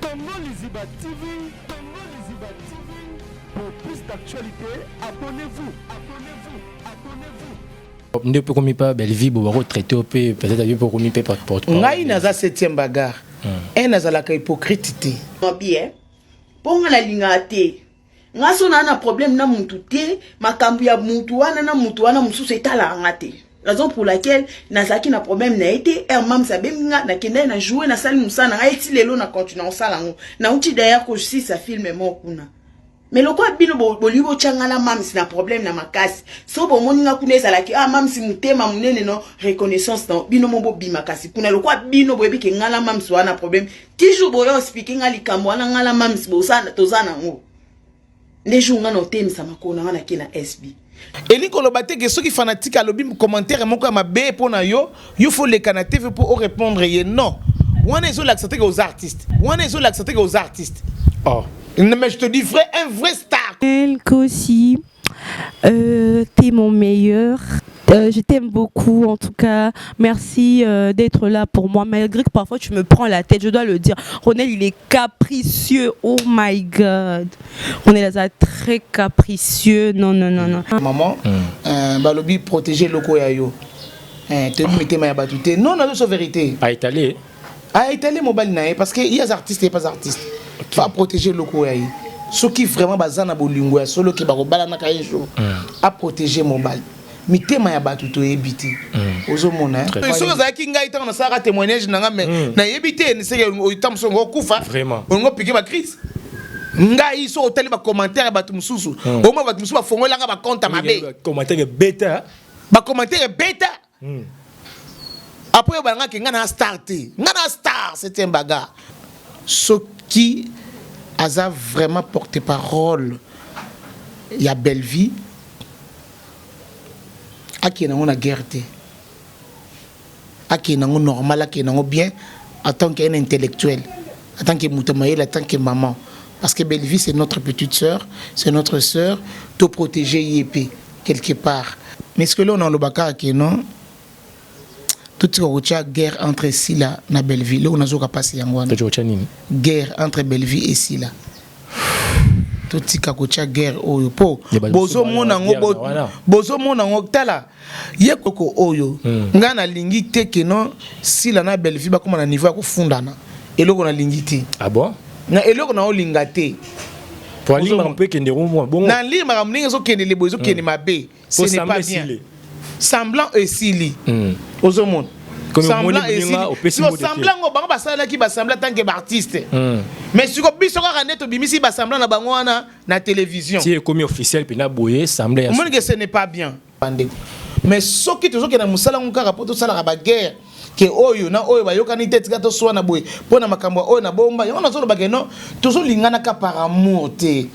Congo Liziba TV, Congo Liziba TV. Pour plus d'actualités, abonnez-vous, abonnez-vous, abonnez-vous. Nde mpe komi pa Bellevue bo bako traiter mpe peut-être yo mpe okomi mpe porte. Ngai naza 7e bagarre. Un nazalaka hypocrite te. Bien. Mpo nga nalingaka te. Nga so naa na problème na mutu te, makambo ya mutu wana na mutu wana mosusu etalaka nga te. Raison pour laquelle nazalaki na problème na ye te. Air mams abengi nga, nakendaki na joue, nasali mosala na ngai ti lelo na continue kosala yango. Nauti d'ailleurs kosisa film moko kuna. Mais lokola bino bolingi botya nga na mams na problème na makasi, so bomoni nga kuna ezalaki ah mams motema monene no reconnaissance na bino mo bobima kasi kuna lokola bino boyebi ke nga na mams wana problème toujours boyo expliquer nga likambo wana nga na mams bosana toza nango nde jour nga na otemisa makolo na nga nake na SB. Elingi koloba te ke soki fanatique alobi commentaire moko ya mabe mpo na yo, yo faut leka na TV mpo orépondre ye. Non, wana ezolakisa te ke oza artiste. Wana ezolakisa te ke oza artiste. Oh. Mais je te dis vrai, un vrai star. El Kossi, t'es mon meilleur. Je t'aime beaucoup en tout cas. Merci d'être là pour moi. Malgré que parfois tu me prends la tête, je dois le dire. Ronel, il est capricieux. Oh my God. Ronel est très capricieux. Non, non, non, non. Maman, balobi protéger loko ya yo. Te mitema ya batu te. Non, non, c'est vérité. A étaler. A étaler mobali na ye parce que il y a des artistes et pas artistes. Faut protéger loko ya ye. Ceux qui vraiment bazana bolingo ya solo qui bakobala na un jour. A protéger mobali. Mitema ya bato toyebi te. Ozomona, hein? Soki ozalaki ngai ntango nasalaka témoignage na nga, mais nayebi te seke ota mosusu ongo okufa. Vraiment. Ongo piquer bacrise. Ngai so otali bacommentaire ya bato mosusu, omona bato mosusu bafongolanga bacompte ya mabe. Commentaire beta. Bacommentaire ebeta. Après balangaki ngai na star te, ngai na star, c'est un bagarre. Soki aza vraiment porte-parole ya Bellevue, akende yango na guerre te, akende yango normal, akende yango bien en tant qu'un intellectuel, en tant que moto mayele, en tant que maman, parce que Bellevue, c'est notre petite sœur, c'est notre sœur. To protéger ye mpe quelque part. Mais ce que là on alobaka ke non, totika kotia guerre entre Sila na Bellevue. Loko nazoka mpasi yango wana. Totika nini? Guerre entre Bellevue et Sila, totika kotia guerre oyo mpo bozomona yango, bozomona yango. Tala ye koko oyo, ngai nalingi te ke non, Sila na Bellevue bakóma na niveau ya kofundana. Eloko nalingi te. Ah bon? Na eloko na olinga te. Po alingi makambo mpe ekende bongo. Nalingi makambo ndenge ezokendele boye, ezokende mabe, ce n'est pas bien. Semblant esili, ozomona semblant esili. Semblant ngo bango basalaki basemblant tant que baartiste, mais siko biso kaka nde tobimisi basemblant na bango wana na télévision. Ti ekomi officiel mpena boye, semblant. Omoni ke ce n'est pas bien, bandeko. Mais soki tozokende mosala ngo kaka mpo tosalaka baguerre ke oyo na oyo bayokani te, tika toswana boye mpo na makambo oyo na bomba yango. Nazoloba ke non, tozolinganaka par amour te.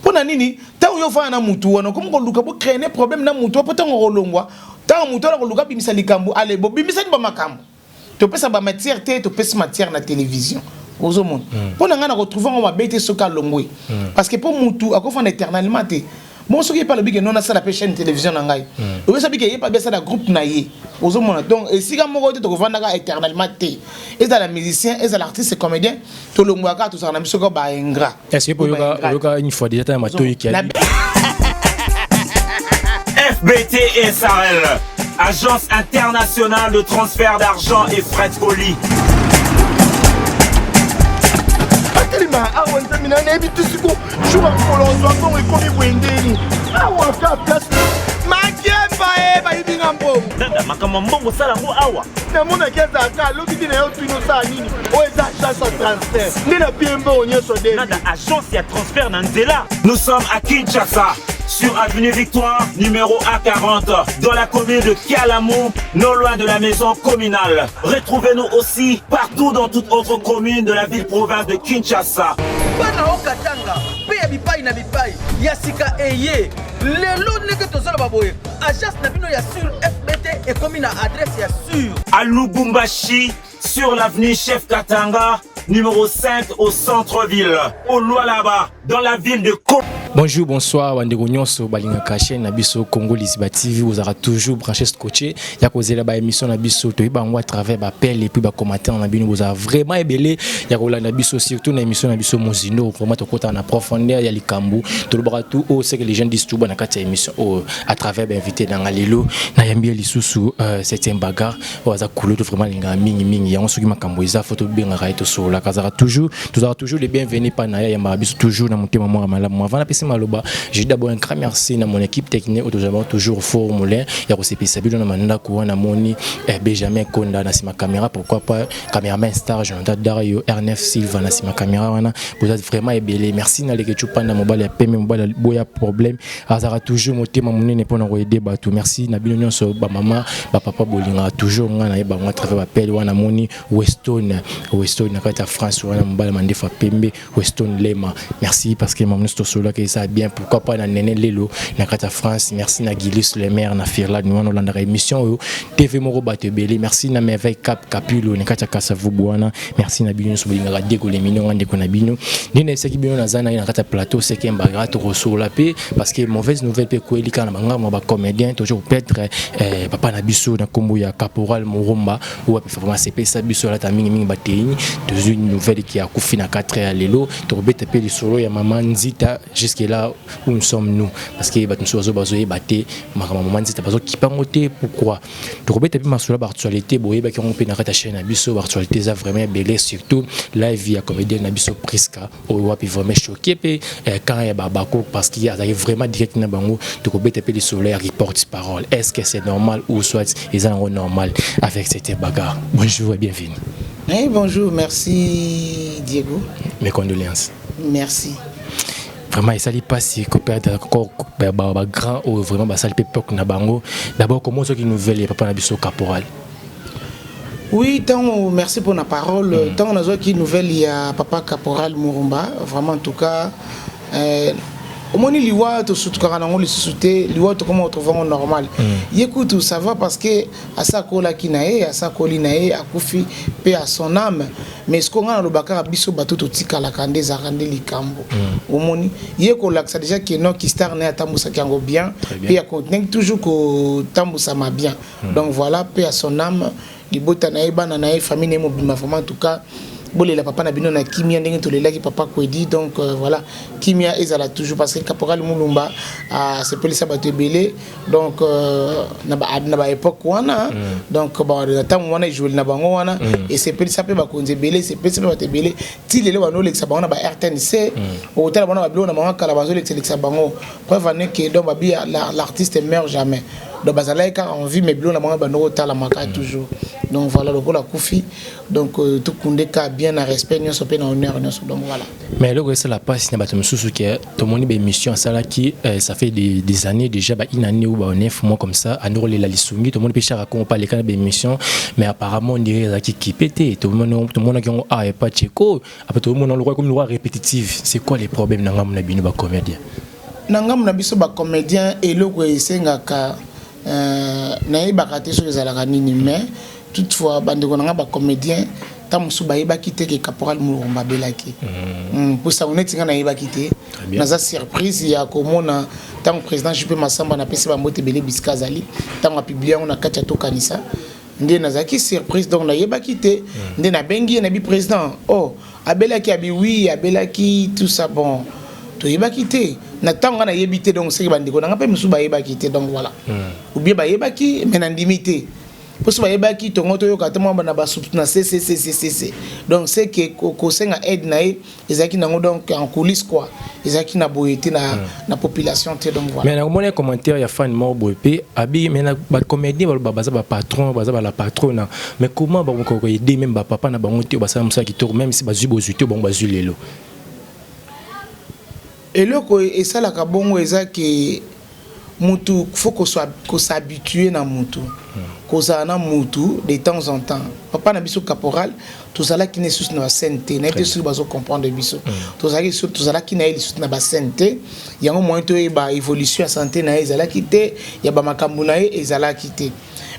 Mpo na nini? Ntango yo ofanda na mutu wana, okomi koluka bocréer problème na mutu mpo ntango kolongwa, ntango mutu wana koluka abimisa likambo, ale bobimisani bamakambo, topesa bamatière te, topesi matière na télévision. Ozomona, mpo na ngai na kotrouve yango mabe te soki alongwe, parce que mpo mutu akofanda éternellement te. Bon, soki ye mpe alobi ke non, nasala mpe chaîne télévision na ngai, oyesa bi ke ye mpe abi asala groupe na ye. Ozomona, donc esika moko te tokovandaka éternellement te. Ezala musicien, ezala artiste comédien, tolongwaka kaka, tozalaka na biso kaka baingrat. Est ce que oyoka une fois déjà ta matoyi ki? FBT SARL, Agence internationale de transfert d'argent et frais de colis. Atelema awa, nzambe na nayebi te siko jour ya mokolo ozwa mbongo ekomi boye ndeni awa ka place makemba e bayibi nga mbongo. Dada, makambo ya mbongo osala yango awa. Namonaki azalaka alobi te na yo tuni osala nini. Oyo eza agence ya transfert nde napie mbongo nyonso de. Nada, agence ya transfert na nzela. Nous sommes à Kinshasa, sur avenue Victoire, numéro A40, dans la commune de Kalamu, non loin de la maison communale. Retrouvez-nous aussi partout dans toute autre commune de la ville-province de Kinshasa. Bana okatanga mpe ya bipai na bipai ya sika eye lelo ndenge tozoloba boye, agence na bino ya sur FBT ekomi na adresse ya sur. À Lubumbashi, sur l'avenue Chef Katanga, numéro 5 au centre-ville. Au Lualaba, dans la ville de Ko. Bonjour, bonsoir, bandeko nyonso balingaka chaîne na biso Congo Lisiba TV, bozalaka toujours branché, scotché ya kozela ba émission na biso. Toyeba yango à travers ba appel et puis ba commentaire na bino. Bozala vraiment ebele ya kolanda biso, surtout na émission na biso Mozindo. Vraiment tokota na profondeur ya likambo, tolobaka tout oyo ce que les gens disent tout na kati ya émission oyo à travers ba invité na nga. Lelo nayambi ye lisusu, septième bagarre oyo aza kulutu, vraiment alingaka mingimingi yango. Soki makambo eza, fo tobengaka ye, tosololaka, azalaka toujours, tozalaka toujours les bienvenus pa na ye, ayambaka biso toujours na motema moko malamu. Avant napesi maloba, j'ai d'abord un grand merci na mon équipe technique oyo tozalaka toujours fort moulin ya kosepelisa bino na mandako wana. Moni Benjamin Konda na nsima caméra, pourquoi pas caméraman star Jonathan Dario, R9 Silva na nsima caméra wana. Boza vraiment ebele. Merci na Leke Chupanda, mobali ya pembe, mobali ya boya problème, azalaka toujours motema monene mpona koaider bato. Merci na bino nyonso, bamama, bapapa, bolingaka toujours ngai nayeba yango à travers bapele wana. Moni Weston, Weston na kati ya France wana, mobali mandefu ya pembe, Weston Lema, merci parce que mama nyonso tosololaka eza bien. Pourquoi pas na Nene Lelo na kati ya France. Merci na Gilis Le Maire na Firlade wana, olandaka émission oyo TV moko bato ebele. Merci na Merveille Cap Capulo na kati ya Kasavubu wana. Merci na bino nyonso bolingaka Diego Lemino, nga ndeko na bino. Nde nayebisaki bino, naza na ye na kati ya plateau seke mbagara, tokosolola mpe parce que mauvaise nouvelle mpe ekweli kaka na bangambo ya bacomédien. Toujours peut-être papa na biso na nkombo ya Caporal Moromba oyo ape vraiment asepelisa biso, alata mingimingi bateini. Tozwi nouvelle ki akufi na 4 ya lelo. Tokobeta mpe lisolo ya mama Nzita, jusque là où nous sommes nous, parce que bato mosusu bazoyeba te makambo mama Nzita, bazokipa yango te pourquoi. Tokobeta mpe masolo ya baactualité, boyebaki yango mpe na kati ya chaîne na biso. Baactualité eza vraiment ebele, surtout live ya comédien na biso Priska oyo wapi vraiment choqué mpe camp ya babako parce que azalaki vraiment direct na bango. Tokobeta mpe lisolo ya report parole, est ce que c'est normal ou soit eza nango normal avec cette bagarre. Bonjour et bienvenue. Hey, bonjour, merci Diego. Mes condoléances. Merci. Vraiment esali mpasi koperdre encore bagrand oyo vraiment basali mpe époque na bango. D'abord, comment soki nouvelle ya papa na biso Caporal? Oui, tant, merci pour la parole. Tant on a nouvelle, il y a papa Caporal Murumba. Vraiment, en tout cas, omoni liwa tosutukaka nango lisusu te. Liwa tokoma otrouve yango normal. Ye kutu ça va parce que asa akolaki na ye, asa akoli na ye, akufi mpe à son âme. Mais siko ngai naloba kaka biso bato totikalaka nde ezalaka nde likambo. Omoni ye kolakisa déjà ke noki star na ye atambusaki yango bien mpe akontinue toujours kotambusama bien. Donc voilà, mpe à son âme, libota na ye, bana na ye, famille na ye mobima, vraiment en tout cas bolela papa na bino na kimia ndenge tolelaki papa Kwedi. Donc voilà, kimia ezala toujours parce que Caporal Mulumba asepelisa bato ebele. Donc na baépoque wana, donc na ntango wana ejoueli na bango wana esepelisa mpe bakonzi ebele, esepelisa mpe bato ebele. Ti lelo banolekisa bango na ba RTNC, okotala bango na babiloko na bango kala, bazolekisalekisa bango. Preuve ane ke donc babi l'artiste meurt jamais. Donc bazalaki kaka en vie, mais biloko na bango bando kotalamaka toujours. Donc voilà, lokola akufi, donc tokunde ka bien na respect nyonso mpe na honneur nyonso. Donc voilà. Mais eloko esala mpasi na bato mosusu ke tomoni baémission asalaki, ça fait des années déjà, ba une année ou ba 9 mois comme ça, andi kolela lisungi. Tomoni mpe Chaka Kongo mpe aleka na baémission, mais apparemment on dirait ezalaki kipe te. Tomonaki yango a epa Cheko, après tomona lokwa komi lokwa répétitive. C'est quoi les problèmes na ngambo na bino bacomédien? Na ngambo na biso bacomédien, eloko esengaka, nayebaka te soki ezalaka nini, mais toutefois bandeko na nga bacomédien, ntango mosusu bayebaki te ke Caporal Mulumba abelaki. Mpo sango neti nga nayebaki te, naza surprise ya komona ntango président Jupe Masamba, napesi bambote ebele bisika azali, ntango apublie yango na kati ya Tokanisa, nde nazalaki surprise. Donc nayebaki te, nde nabengi ye, nabi: "Président, oh, abelaki?" Abi: "Oui, abelaki," tout ça. Bon, toyebaki te na ntango nga nayebi te. Donc seki bandeko na nga mpe mosusu bayebaki te. Donc voilà, ou bien bayebaki mais nandimi te, mpo so bayebaki tongo toyoka te mwa na basutu na cccccc. Donc c'est que kosenga aide na ye ezalaki nango donc en coulisse quoi, ezalaki na boye te na population te. Donc voilà. Mais nakomona commentaire ya fan moko boye mpe abi, mais na bacomédien baloba baza bapatron, baza bala patrona, mais comment bakoka koaider même bapapa na bango te oyo basala mosala kitoko, même si bazwi bozwi te, bango bazwi lelo? Eloko esalaka bongo eza ke mutu faut kos'habituer na mutu, kozala na mutu de temps en temps. Papa na biso Caporal, tozalaki na lisusu na bascène te. Nayebi te soki bazocomprendre biso. Tozalaki na ye lisusu na bascène te, yango moyen toyeba évolution ya santé na ye ezalaki te, ya bamakambo na ye ezalaki te.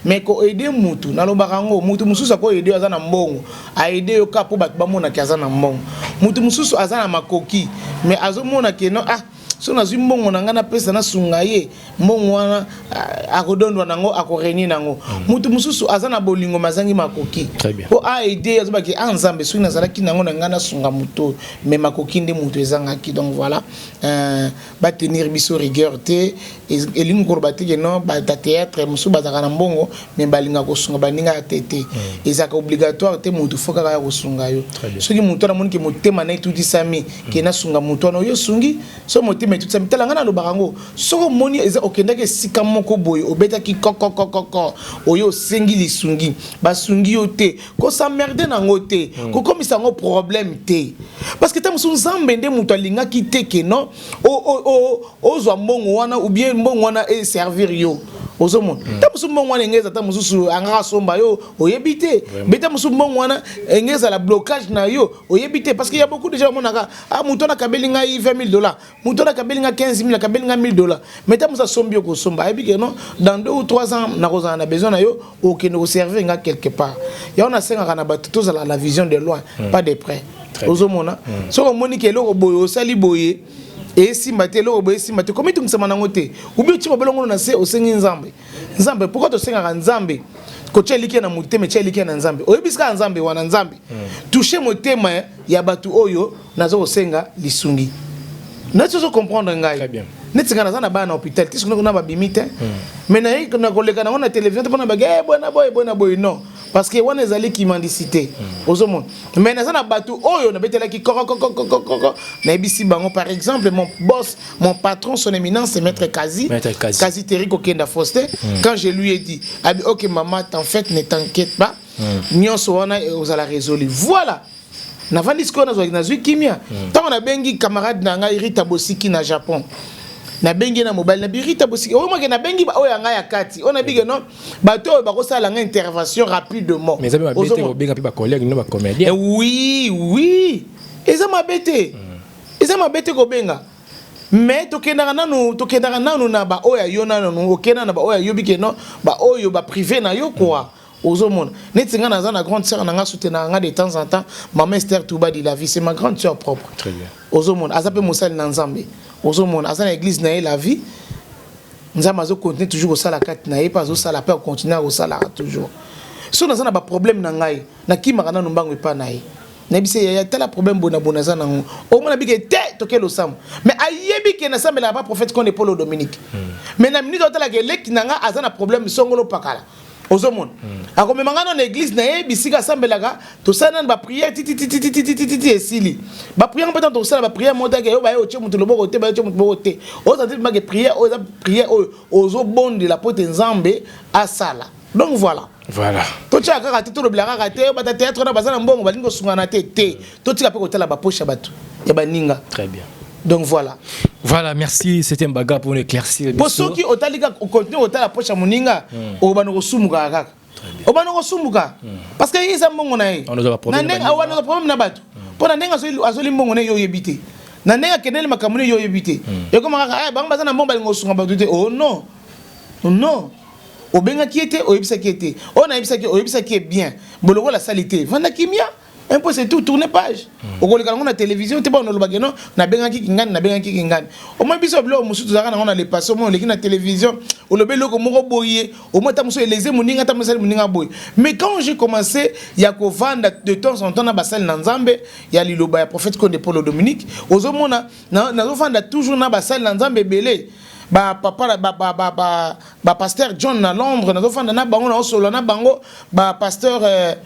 Mais koaider mutu, nalobaka yango, mutu mosusu akoaider, aza na mbongo, aide yo kaka mpo bato bamonaki aza na mbongo. Mutu mosusu aza na makoki, mais azomona ke no, ah, So nazwi mbongo na ngai, napesa, nasunga ye, mbongo wana akodondwa nango, akorenie nango. Motu mosusu aza na bolingo me azangi makoki mpo aide. Azobaki a Nzambe, soki nazalaki nango na ngai, nasunga moto, me makoki nde moto ezangaki. Donc voilà, batenir biso rigueur te. Elingi koloba te ke non, bata théâtre mosusu bazalaka na mbongo me balingaka kosunga baninga ya te te. Ezalaka obligatoire te motu fo kaka ya kosunga yo. Soki motu wana amoni ke motema na etutisami ke nasunga motu wana, oyo osungi, so motema etutisami, tala, ngai nalobaka yango: soki omoni eza okendaki esika moko boye, obetaki kokokokoko, oyo osengi lisungi, basungi yo te, kosamerde nango te, kokomisa yango problème te, parce que ta mosusu Nzambe nde moto alingaki te ke non, ozwa mbongo wana ou bien mbongo wana eservir yo. Ozomona, ta mosusu mbongo wana enge eza, ta mosusu angaka asomba yo, oyebi te. Mbe ta mosusu mbongo wana enge ezala blocage na yo, oyebi te, parce que ya beaucoup déjà bamonaka: ah, moto wana akabeli ngai 20 000 $, moto wana akabeli ngai 15 000, akabeli ngai 1000 $. Mais ta mosusu asombi yo kosomba, ayebi ke non, dans 2 ou 3 ans nakozala na besoin na yo, okende koservir nga quelque part. Yango nasengaka na bato, tozala la vision de loin, pas de près. Ozomona, soki omoni ke eloko boye osali boye esimba te, eloko boye esimba te, komitungisama nango te. Ubi otie mabelongono na se, osengi Nzambe. Nzambe, pourquoi tosengaka Nzambe? Kotia elikia na motema, etia elikia na Nzambe. Oyebisi kaka Nzambe wana: Nzambe, touche motema ya bato oyo naza kosenga lisungi. Neti ozo comprendre ngai, neti ngai naza na bana na hôpital ti soki na babimi te, mais naye na koleka nango na télévision te mpona bake boye na boye, boye na boye, non, parce que wana ezali kimendicité. Ozomona, mais naza na bato oyo nabetelaki kokokokokoko, nayebisi bango. Par exemple, mon boss, mon patron, son éminence maître Kazi. Maître Kazi. Kazi Terry Kokenda Faustin. Quand je lui ai dit, abi ok maman, en fait, ne t'inquiète pas, nyonso wana ozala résolu. Voilà, navandi sikoyo, nazwaki, nazwi kimia. Ntango nabengi camarade na ngai Rita Bosiki na Japon, nabengi ye na mobali, nabi Rita Bosiki oyo moke, nabengi oyo ya ngai ya kati oyo, nabike non, bato oyo bakosala ngai intervention rapidement. Mais eza mpe mabe te kobenga mpe bacollègue no bacomédien? Eh oui, eza mabe te, eza mabe te kobenga, mais tokendaka nanu na baoyo ya yo nanu, okenda na baoyo ayobi ke non, baoyo baprivé na yo quoi. Ozomona, neti ngai naza na grande sœur na ngai, soutenaka ngai de temps en temps, mama Esther Toubadi la vie, c'est ma grande sœur propre. Très bien. Ozomona, aza mpe mosali na Nzambe. Ozomona, aza na église na ye la vie. Nzambe azocontinue toujours kosala kati na ye, mpe azosala, mpe akontinue akosalaka toujours. So naza na baproblème na ngai, nakimaka nanu mbango epa na ye, nayebisi ye: yaya, tala problème bona bona aza nango. Omona bike te, toke losambo, mais ayebi ke nasambelaka pa prophète Konde Polo Dominique. Mais na minute otalaka eleki na nga aza na problème songolo pakala, ozomona, akomema nga na église na ye, bisika asambelaka, tosala nani baprière tititititititi, esili baprière mpe. Ntango tosala baprière moko take oyo baye otie moto loboko te, baye otie moto loboko te, oza te make prière oyo eza prière oyo ozobondela po te Nzambe asala. Donc voilà. Voilà. Totiaka kaka te, tolobela kaka te bata théâtre wana baza na mbongo, balingi kosungana te te. Totika mpe kotala bapoche ya bato ya baninga. Très bien. Donc voilà. Voilà, merci, c'était Mbaga pour éclaircir. Po soki otali kaka, ocontinue kotala poche ya moninga, obanda kosumuka kaka, obanda kosumbuka, parce que ye eza mbongo na ye. Wana ozwa baproblème Na ndenge na baninga. Wana ozwa problème na bato, mpo na ndenge azoli mbongo na ye, yo oyebi te. Na ndenge akendeli makambo na ye, yo oyebi te. Ekoma kaka: "Ah, bango baza na mbongo, balinga kosunga bato te." Oh non, non, obengaki ye te, oyebisaki ye te. Oyo nayebisaki, oyebisaki ye bien. Bolokola asali te, vanda kimia, un peu, c'est tout, tourne page. Okoleka nango na télévision te, bana olobaki non, nabengaki kingani, nabengaki kingani. Omoi biso biloko mosusu tozalaka nango na le passé. Omoi oleki na télévision, olobi eloko moko boye, omoi ata mosusu eleze moninga, ata mosali moninga boye. Mais quand j'ai commencé ya kovanda de temps en temps na basali na Nzambe ya liloba ya prophète Konde Polo Dominique, ozomona, nazovanda toujours na basali na Nzambe ebele, bapapa, bapasteur John na Londres, nazofanda na bango, naosolola na bango, bapasteur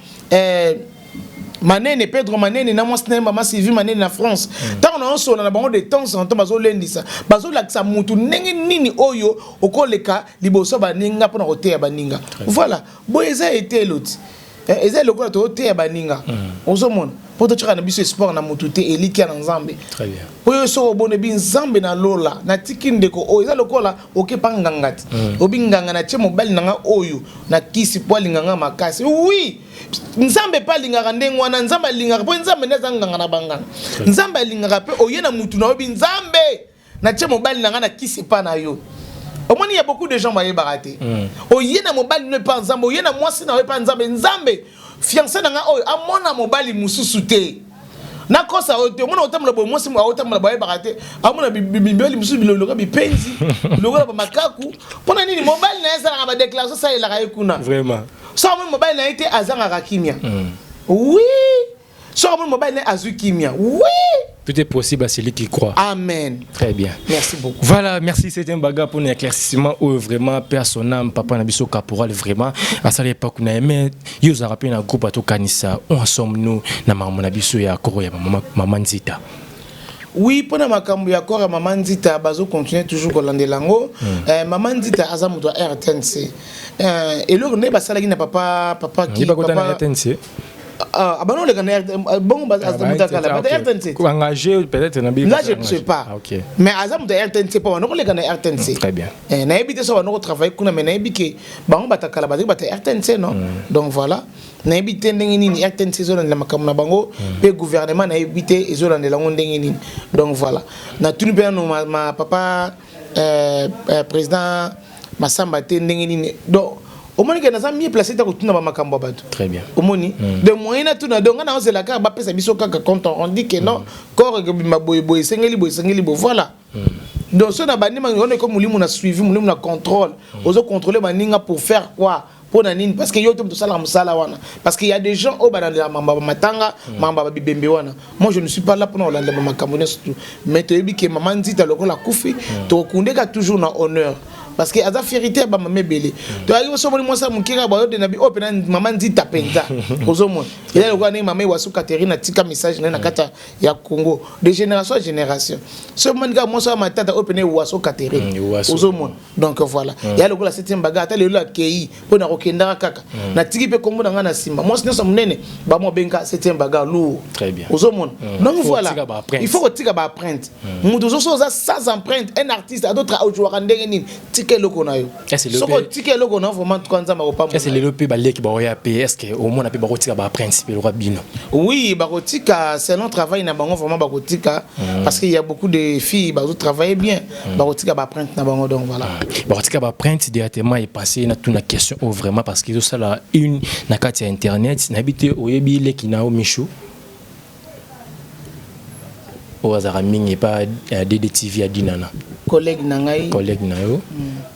Manene, Pedro Manene na mwasi na ye mama Sylvie Manene na France. Ntango naosolola na bango de temps en temps, bazolendisa, bazolakisa mutu ndenge nini oyo okoleka liboso ya baninga mpona koteya baninga. Voilà, boye eza etelo ti. Eza lokola toteya baninga. Ozomona, mpo totyaka na biso espoir na motu te, elikia na Nzambe. Très bien. Oyo soki obonebi Nzambe na lola, natiki ndeko oyo, eza lokola okepa nganga ti obi nganga, natie mobali na nga oyo na kisi mpo alinga nga makasi. Oui, Nzambe mpe alingaka ndenge wana. Nzambe alingaka mpo Nzambe nde aza nganga na banganga. Nzambe alingaka mpe oye na mutu na oyebi: Nzambe, natie mobali na nga na kisi epa na yo. Omoni, ya beaucoup de gens bayebaka te. Oye na mobali no epa Nzambe, oye na mwasi na yo epa Nzambe: Nzambe, fiancé na nga oyo amona mobali mosusu te. Nakosa oyo te, omona otambola boye, mwasi aotambola boye, ayebaka te, amona mibali mosusu biloloka bipenzi lokola bamakaku. Mpo na nini? Mobali na ye asalaka badéclaration, asalelaka ye kuna. Vraiment. Soki amoni mobali na ye te, azangaka kimia. Oui, soki amoni mobali na ye, azwi kimia, oui. Tout est possible à celui qui croit. Amen. Très bien. Merci beaucoup. Voilà, merci. C'était un bagarre pour un éclaircissement où vraiment, paix à son âme, papa na biso caporal, vraiment, à ça l'époque, mais yo za rappelé na groupe ato kanisa, où en sommes-nous na maman na biso ya koro ya maman, maman Nzita? Oui, mpona makambo ya corps ya mama Nzita, bazocontinue toujours kolandela yango. Mama Nzita aza moto ya RTNC. Eloko nde basalaki na papa papa ki papa na RTNC. Ah, abana oleka na bongo aza moto akala bato ya RTNC. Engagé peut-être na là, je ne sais pas. Ah, OK. Mais aza moto ya RTNC mpo bana koleka na RTNC. Très bien. Nayebi te so bana kotravaille kuna, mais nayebi ke bango batakala bazali bato ya RTNC, non? Donc voilà, nayebi te ndenge nini RTNC ezolandela makambo na bango mpe gouvernement, nayebi te ezolandela yango ndenge nini. Donc voilà, natuni mpe nano ma papa président Masamba te ndenge nini. Donc omoni ke naza mieux placé te kotuna bamakambo ya bato. Très bien. Omoni, de moyen natuna, donc nga naozela kaka bapesa biso kaka compte rendu ke non, corps ekobima boye boye, esengeli boye, esengeli boye, voilà. Donc so na bandima wana eko molimo na suivi, molimo na contrôle, ozocontrôle baninga pour faire quoi? Mpo na nini? Parce que yo te moto osalaka mosala wana, parce que y a des gens oyo balandela mamba bamatanga, mamba babibembe wana. Moi, je ne suis pas là mpona kolandela bamakambo nyonso tout, mais toyebi ke mama Nzita lokola akufi, tokokundeka toujours na honneur, parce que aza fierté ya bamama ebele. Toyaki so omoni mwasi ya moke kaka bayodena bi oyo mpena mama Nzita mpenza, ozomona eza lokola ndenge mama Ewasu Catherine atika message na ye na kati ya Congo de génération à génération. So omoni kaka mwasi ya matata oyo pene Ewasu Catherine, ozomona. Donc voilà, ya lokola septième bagarre, ata lelo akei mpo na kokendaka kaka, natiki mpe kombo na ngai na nsima. Mwasi nyonso monene bamo abenga septième bagarre lourd, ozomona. Donc voilà, il faut kotika baempreinte. Moto ozoso oza sans empreinte, un artiste adotra ojouaka ndenge nini? Tika eloko na yo. Soki otika eloko na yo, vraiment, tuka Nzambe akopambola. Lelo mpe baleki baoya mpe, est ce que omona mpe bakotika baempreinte mpe lokwa bino? Oui, bakotika selon travail na bango, vraiment bakotika, parce qu'il y a beaucoup de filles bazo travailler bien, bakotika baempreinte na bango. Donc voilà. Bakotika baempreinte directement. Epasse na tuna question oyo vraiment, parce que ezosala une na kati ya internet. Nayebi te, oyebi leki na yo Michou oyo azalaka mingi epa DDTV ya Dinana? Collègue na ngai. Collègue na yo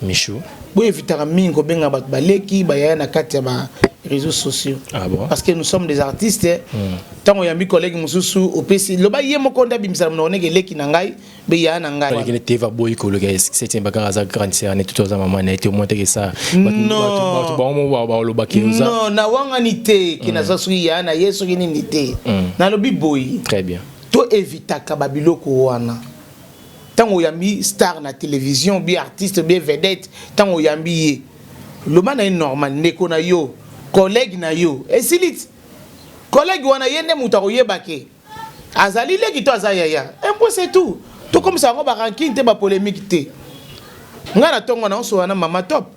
Michou. Boyevitaka mingi kobenga bato baleki, bayaya na kati ya ba réseaux sociaux. Ah bon? Parce que nous sommes des artistes. Ntango oyambi collègue mosusu, opesi loba ye moko nde abimisaka monoko ndenge eleki na ngai mpe yaya na ngai. Baleki te, baboyi koloka septième bagarre aza grande sœur ne tutu, aza mama na ye te, omoi teke sa bato bango balobaki oza. Non, nawangani te ke naza soki yaya na ye, soki nini te. Nalobi boye. Très bien. To evitaka babiloko wana. Ntango oyambi star na télévision, bien artiste, bien vedette, ntango oyambi ye, loba na ye normal, ndeko na yo, collègue na yo, esili ti. Collègue wana, ye nde moto akoyeba ke azali leki to aza yaya. Un point, c'est tout. Tokomisa yango barancune te, bapolémique te. Ngai na ntongo naosola na mama Top.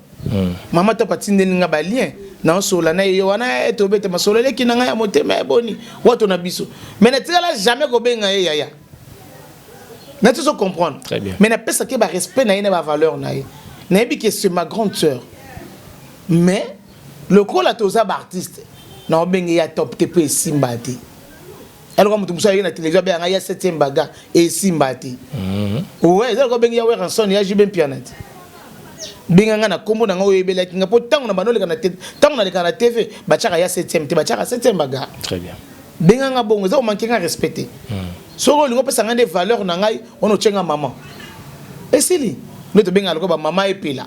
Mama Top atindeli nga balien, naosola na ye wana, ete obeta masolo eleki na ngai ya motema eboni wato na biso, mais natikala jamais kobenga ye yaya. Nati ozo comprendre? Très bien. Mais napesaki barespect na ye na bavaleur na ye. Nayebi ke c'est ma grande sœur, mais lokola toza baartiste, na obenge ya Top te mpo esimba te. Eloko moto mosusu ayeki na télévision, abenganga ya septième bagarre, esimba te. Ouais, eza lokola obengi ya Werrason, ya JB Mpiana te. Benga nga na nkombo na nga oyo oyebelaki nga, mpo ntango na bando oleka na ntango naleka na TV, batiaka ya septième te, batiaka septième bagarre. Très bien. Benga nga bongo, eza komanke nga respect te. Soki olingi opesa ngai nde valeur na ngai wana, otie nga mama, esili. Nde tobengaka lokola bamama Epela,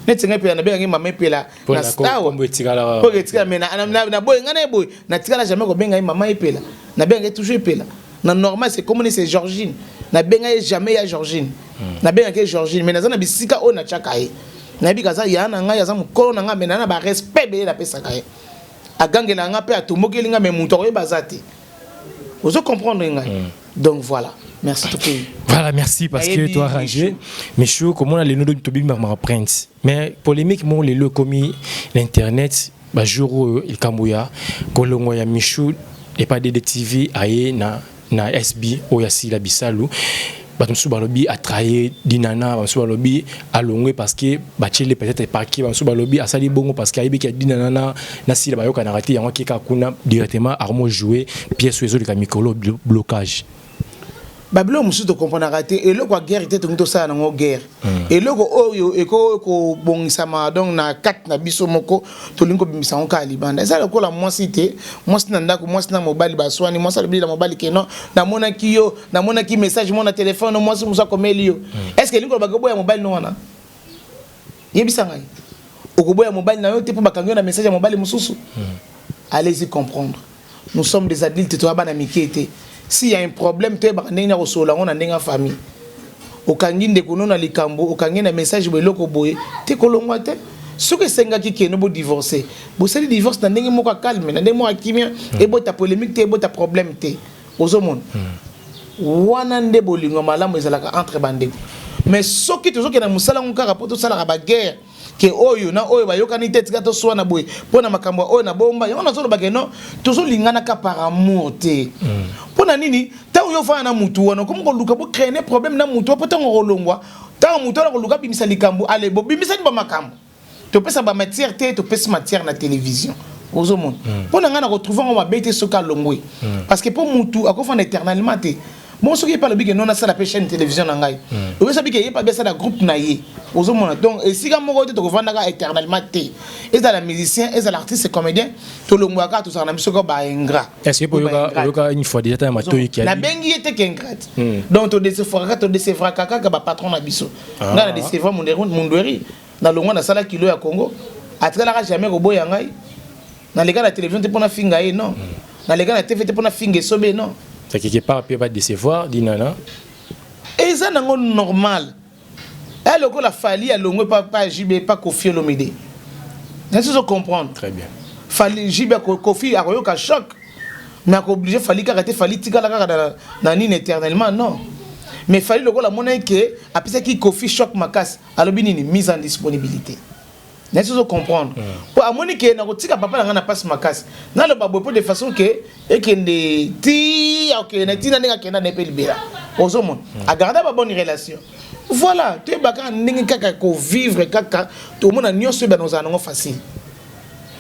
neti ngai Epela, nabengaki mama Epela na star kombo etikala. Po etikala, mais na boye ngai na ye boye, natikala jamais kobenga ye mama Epela. Nabenga ye toujours Epela na normal. C'est comme c'est Georgine, nabenga ye jamais ya Georgine, nabengaki ye Georgine. Mais naza na bisika oyo natiaka ye, nayebi kaza ya na ngai, aza mokolo na ngai, mais na na barespect ebele napesaka ye. Agangela nga mpe atombokeli nga, mais moto akoyeba aza te. Ozo comprendre ngai? Donc voilà, merci tokeyi. Voilà, merci, parce que toi arrangé Michou, comment on a les noms de Tobi Marmara Prince. Mais polémique, mon les le commis l'internet, bah jour oyo likambo ya kolongo ya Michou et pas DDTV aye na SB oyo asila bisalu. Bato mosusu balobi atrahir Dinana, bato mosusu balobi alongwe parce que batieli peut-être parquet, bato mosusu balobi asali bongo parce que ayebiki ya Dinana na Sila bayokanaka te, yango akeka kuna directement armo jouer pièce oyo ezoleka mikolo, blocage. Babiloko mosusu tokomprenaka te. Eloko ya guerre te, tongi tosala nango guerre. Eloko oyo ekoki kobongisama donc na kati na biso moko, tolingi kobimisa yango kaka libanda. Eza lokola mwasi te, mwasi na ndako, mwasi na mobali baswani, mwasi alobi na mobali ke non, namonaki yo, namonaki message mo na telefone, mwasi mosu akomeli yo. Est ce que elingi kolobaka oboya mobali no wana? Yebisa ngai, okoboya mobali na yo te mpo bakangi yo na message ya mobali mosusu? Allez-y comprendre, nous sommes des adultes, toya bana mike te. S'il y a un problème, toyebaka ndenge ya kosolola yango na ndenge ya famille. Okangi ndeko no na likambo, okangi na message boye, eloko boye te, kolongwa te. Soki esengaki keno bodivorce, bosali divorce na ndenge moko ya calme, na ndenge moko ya kimia, ebota polémique te, ebota problème te. Ozomona, wana nde bolingo malamu ezalaka entre bandeko. Mais soki tozokende mosala yango kaka mpo tosalaka baguerre, ke oyo na oyo bayokani te, tika toswana boye mpo na makambo oyo na bomba, yango nazoloba ke non, tozolinganaka par amour te. Mpo na nini? Ntango yo ofanda na mutu wana, okomi koluka bocréer problème na mutu, mpo ntango kolongwa, ntango mutu wana koluka abimisa likambo, ale bobimisani bamakambo, topesa bamatière te, topesi matière na télévision. Ozomona, mpo na ngai na kotrouve yango mabe te soki alongwe, parce que mpo mutu akofanda éternellement te. Bon, soki ye mpe alobi ke non, nasala mpe chaîne télévision na ngai, oyesa bike ye mpe abi asala groupe na ye. Ozomona, donc esika moko te tokovandaka éternellement te. Ezala musicien, ezala artiste comédien, tolongwaka kaka, tozalaka na biso kaka baingrat. Est-ce que oyoka une fois déjà ta matoyi ki? Nabengi ye te ke ingrate. Donc todecevraka, todecevraka kaka bapatron na biso. Ngai na décevra Mundweri, nalongwa, nasala Kilo ya Congo, atikalaka jamais koboya ngai. Naleka na télévision te mpo nafinga ye, non. Naleka na TV te mpo nafinga Esobe, non. Ça, quelque part peut pas décevoir Dinana? Eza nango normal. E lokola Fally alongwe pa JB, pa Koffi Olomide, nasi ozo comprendre? Très bien. Fally, JB, Koffi akoyoka choc, mais akooblige Fally kaka te. Fally tikala kaka na nini éternellement, non. Mais Fally lokola amonaki ke apesaki Koffi choc makasi, alobi nini? Mise en disponibilité. Nasi ozo comprendre? Po amoni ke nakotika papa na ngai na mpasi makasi, naloba boye mpo de façon ke ekende ti akende ntina ndenge akenda na ye mpe libela. Ozomona, agarda babonne relation. Voilà, toyeba kaka ndenge kaka kovivre kaka, tomona nyonso oyeba ozala nango facile.